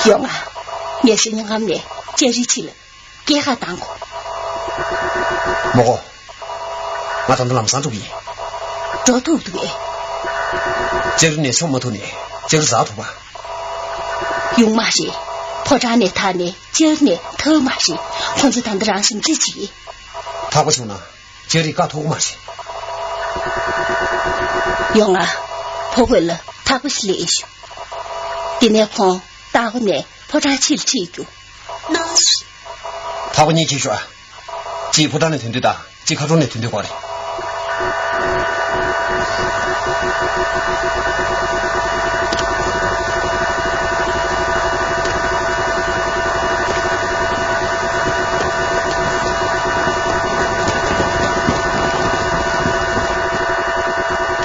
ཡོང་ང་། ངས་སང་ཉིན་ངམ་ནས་ལྕགས་རིའི་ཕྱི་ལ་སྐས་ཁ་བཏང་གོ། མོ་གོ། ང་ད་ལྟ་ལམ་སང་འགྲོ་གི་ཡིན། འགྲོ་ཐུབ་འདུག་གས། ལྕགས་རི་ནས་སོང་མ་ཐུབ་ནས་ལྕགས་རི་འཛེག་ཐུབ་པ། ཡོང་མ་རེད། ཕོ་བྲང་ནས་ཐར་ནས་ལྕགས་རི་ནས་ཐར་མ་རེད། ཁོང་ཚོ་ད་ལྟ་རང་ཞིབ་འཇུག་བྱེད་ཀྱི། ཐག་པ་བྱུང་ན་ལྕགས་རི་བཀག་ཐུབ་ཀྱི་མ་རེད། ཡོང་ང་། ཕོ་རྒོད་ལ་ཐག་པ་ཞིག་ལས་ཤོག་དེ་ནས་ཁོང་ལྟག་གོ་ནས་ཕོ་བྲང་ཕྱིར་ཁྲིད་རྒྱུ། ཐག་པ་གཉིས་འཁྱེར་ཤོག་ཨ། གཅིག་ཕོ་བྲང་ནས་ཐོན་དུས་དང་གཅིག་མཁའ་འགྲོ་ནས་ཐོན་དུས་དགོས་རེད།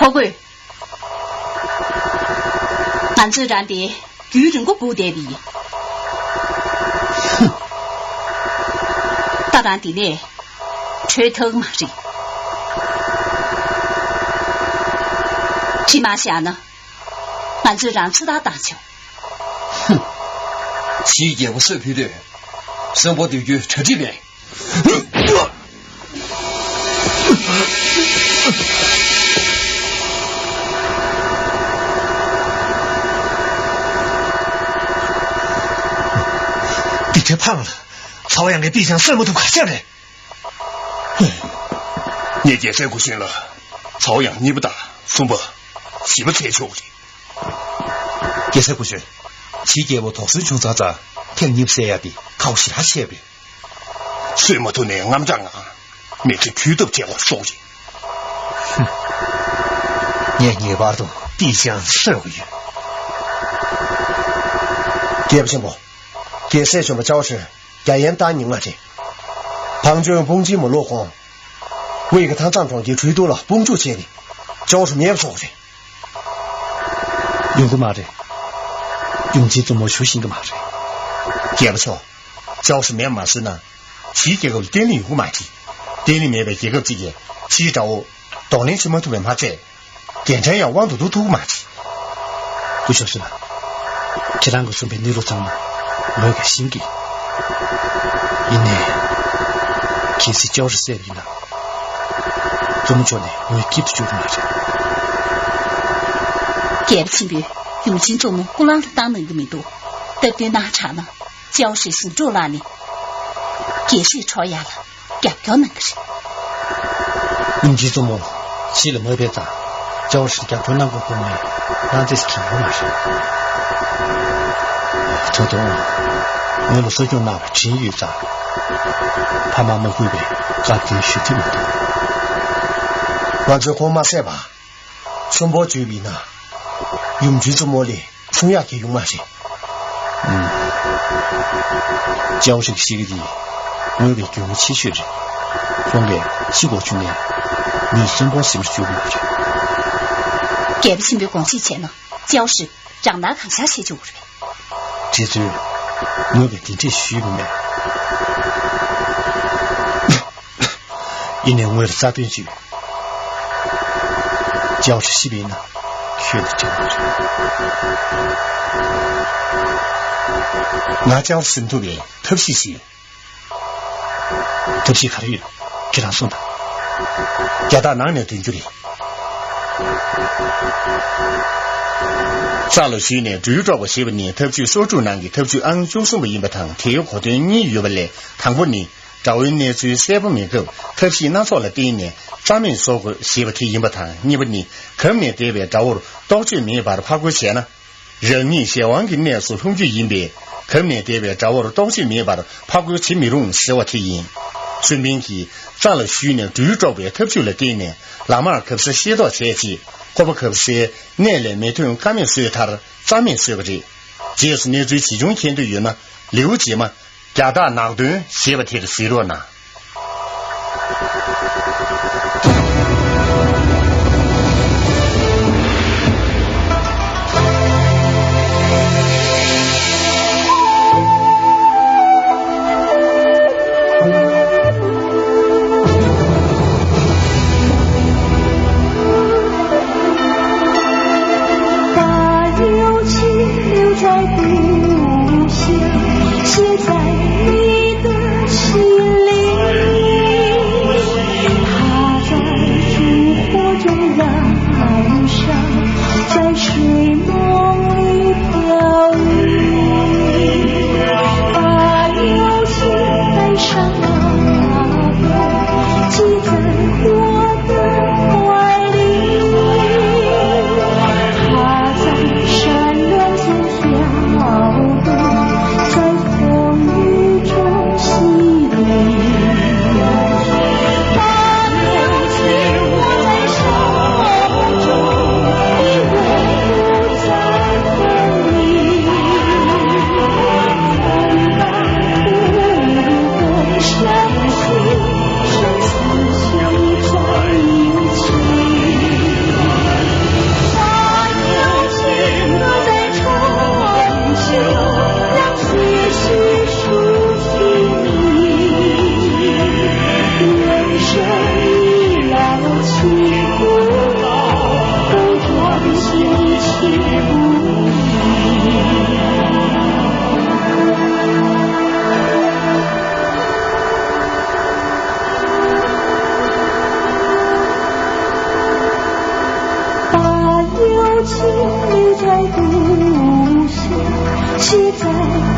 ཕོ་རྒོད། ང་ཚོས་རང་དེ་རྒྱུན་རིང་པོ་སྒུག་བསྡད་པ་ཡིན། ད་རང་འདི་ནས་བྲོས་ཐུབ་མ་རེད། ཁྲིད་མ་བཞག་ན་ང་ཚོས་རང་ཚུར་ཐར་བཏང་ཆོག་ཕྱིའི་རྒྱལ་པོ་གསོད་ཕུད་དུས་གསོན་པོ་སྡོད་རྒྱུའི་གྲ་སྒྲིག་མེད། འདི་འདྲའི་ཕངས་ལ། ཚ་བ་ཡང་གིས་པི་ཅང་གསོད་མ་ཐུབ་ཁ་ཤས་རེད། ངས་རྒྱལ་སྲས་སྐུ་གཞོན་ལ་ཚ་བ་ཡང་གཉིས་པ་དང་གསུམ་པ། བཞི་པ་འཚོལ་ཆོག་རེད། རྒྱལ་སྲས་སྐུ་གཞོན། ཕྱིའི་རྒྱལ་པོ་དོགས་ཟོན་བྱུང་ཚར་ཙང་ཐེངས་གཉིས་པ་བསད་ཡག་དེ་ཁག་པོ་ཞེ་དྲག་ཆེ་བས། གསོད་མ་ཐུབ་ནའི་དངངས་སྐྲག་ངང་མི་ཚེ་གུས་ཐུབ་བྱེད་དགོས་སོགས་རེད། ངས་ངེས་པར་དུ་པི་ཅང་གསོད་དགོས་ཡོད། རྒྱལ་པོ་ཆེན་པོ། རྒྱལ་སྲས་གཞོན་པ་ཅའོ་ཧྲི་རྒྱ་ཡན་བཏང་ཉིན་ང་རེད། བང་ཅོན་དཔུང་ཆེན་མ་ལོག་གོང་། ཝེ་གི་ཐང་ཚང་གྲོང་ཁྱེར་ཁྲུའི་ཏུའུ་ལ་དཔུང་འཇུག་བྱས་ནས་ཅའོ་ཧྲི་མེད་པ་བཟོ་དགོས་རེད། ཡོང་གི་མ་རེད། ཡུམ་ཆེན་བཙུན་མོ་ཞུ་ཤེས་ཀྱི་མ་རེད། རྒྱལ་པོ་མཆོག་ཅའོ་ཧྲི་མེད་པ་མ་བཟོས་ན། ཕྱིའི་རྒྱལ་ཁབ་ལ་བརྟན་ལྷིང་ཡོང་གི་མ་རེད། བརྟན་ལྷིང་མེད་པའི་རྒྱལ་ཁབ་ཅིག་གིས་ཕྱིའི་དགྲ་བོ་གདོང་ལེན་བྱེད་མ་ཐུབ་པ་མ་ཚད། རྒྱལ་ཕྲན་ཡང་དབང་དུ་བསྡུ་ཐུབ་ཀྱི་མ་རེད། སྐུ་ཞབས་ཟེར་ན། ཁྱེད་རང་གིས་གསུངས་པའི་གནས་ལུགས་ཚང་མ་ངོས་ཀྱིས་ཤེས་ཀྱི། ཡིན་ནའི། གལ་སྲིད་ཅའོ་ཧྲི་བསད་པ་ཡིན་ན། བཙུན་མོ་མཆོག་ནི་ངོས་སྐྱིད་དུ་བཅུག་གི་མ་རེད། རྒྱལ་པོ་ཆེན་པོས་ཡུམ་ཆེན་བཙུན་མོ་སྐུ་ལང་ལ་བཏང་གནང་གི་མི་འདུག་སྟབས་བདེ་གནང་དྲགས་ན། ཅའོ་ཧྲི་ཟིང་འཁྲུག་ལངས་ནས། རྒྱལ་སྲིད་འཕྲོག་ཡག་ལ་རྒྱབ་སྐྱོར་གནང་གི་རེད། ཡུམ་ཆེན་བཙུན་མོ་ཕྱི་ལ་མ་ཕེབས་ཙང་ཅའོ་ཧྲི་རྒྱབ་སྐྱོར་གནང་དགོས་དགོས་མེད་གནང་རྩིས་ཀྱི་ཡོད་མ་རེད། ད་དུང་ངོས་ལ་གསོ་སྐྱོང་གནང་བའི་དྲིན་ཡོད་ཙང་། ཕ་མ་མ་གུས་པའི་བཀའ་བཀྱོན་ཞུ་ཐུབ་མི་འདུག་ང་ཚོས་ཁོང་མ་བསད་པ། གསོན་པོར་བཅོས་པ་ཡིན་ན། ཡུམ་ཆེན་བཙུན་མོ་ལས་སྲུང་ཡག་གི་ཡོང་མ་རེད། ཨུམ། ཅའོ་ཧྲི་གི་ཤི་གི་དེ་ངོས་པའི་རྒྱུ་མཚན་ཆེ་ཤོས་རེད། ཁོང་གིས་ཤི་དགོས་བྱུང་ནའི་ངོས་གསོན་པོར་གཟིམ་རྒྱུ་མ་རེད། རྒྱལ་པོ་ཆེན་པོའི་དགོངས་གཞི་བྱས་ན་ཅའོ་ཧྲི་རང་སྣང་གང་ཤར་བྱེད་ཆོག་གི་རེད། དེ་ཚོས་ངོས་པས་དེ་འདྲས་ཞུས་པ་མེད། ཡིན་ནའི་ངོས་ལ་རྩ་དོན་ཅིག་ཡོད། ཅའོ་ཧྲི་ཤི་བ་ཡིན་ན་ཁྱོད་ལ་སྐྱོན་མ་རེད། ང་ཅའོ་ཧྲི་ཟིན་ཐུབ་པའི་ཐབས་ཤེས་ཤིག་ཐབས་ཤེས་ག་རེ་ཡོད། ཁྱེད་རང་གསུངས་དང་། རྒྱ་སྟག་ནང་ནས་འདོན་རྒྱུ་རེད། རྩ་ལ་ཞུས་ནས་སྦྲུལ་དཀྲོག་པ་ཞེས་པ་ནི་ཐབས་ཇུས་སོ་དྲུག་ནང་གི་ཐབས་ཇུས་ཨང་བཅུ་གསུམ་པ་ཡིན་པ་དང་། དེའི་གོ་དོན་གཉིས་ཡོད་པ་ལས། དང་པོ་ནི། དགྲ་བོའི་གནས་ཚུལ་གསལ་པོ་མེད་སྐབས་ཐབས་ཤེས་སྣ་ཚོགས་ལ་བརྟེན་ནས་རྩ་མེད་བཟོ་དགོས་ཞེས་པ་དེ་ཡིན་པ་དང་། གཉིས་པ་ནི། གབ་ནས་བསྡད་པའི་དགྲ་བོར་རྟོག་དཔྱོད་མེད་པར་ཕར་རྒོལ་བྱས་ན། རང་ཉིད་གཞན་དབང་གི་གནས་སུ་ལྷུང་རྒྱུ་ཡིན་པས། གབ་ནས་བསྡད་པའི་དགྲ་བོར་རྟོག་དཔྱོད་མེད་པར་ཕར་རྒོལ་བྱེད་མི་རུང་ཟེར་བ་དེ་ཡིན། སུན་པིན་གྱིས་རྩ་ལ་ཞུས་ནས་སྦྲུལ་དཀྲོག་པའི་ཐབས་ཇུས་ལ་བརྟེན་ནས་ལམ་མར་གབ་ས་ཤེས་རྟོགས་བྱས་རྗེས། ཁོ་པ་གབ་སའི་གནས་ལས་མེ་ཐོན་ཀ་མེད་བཟོས་མཐར་རྩ་མེད་བཟོས་པ་རེད། རྗེས་སུ་གནས་ཚུལ་ཇི་བྱུང་མཁྱེན་འདོད་ཡོད་ན། ལེའུ་རྗེས་མ། རྒྱ་སྟག་ནག་འདོན་ཞེས་པ་དེར་གཟིགས་རོགས་གནང་།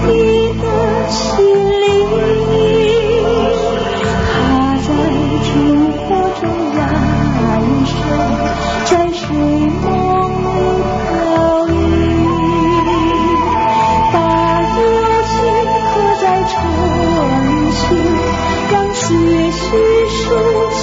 你的心里，它在听我的呀一声，在睡梦里。把热情刻在唇心，让思绪收起。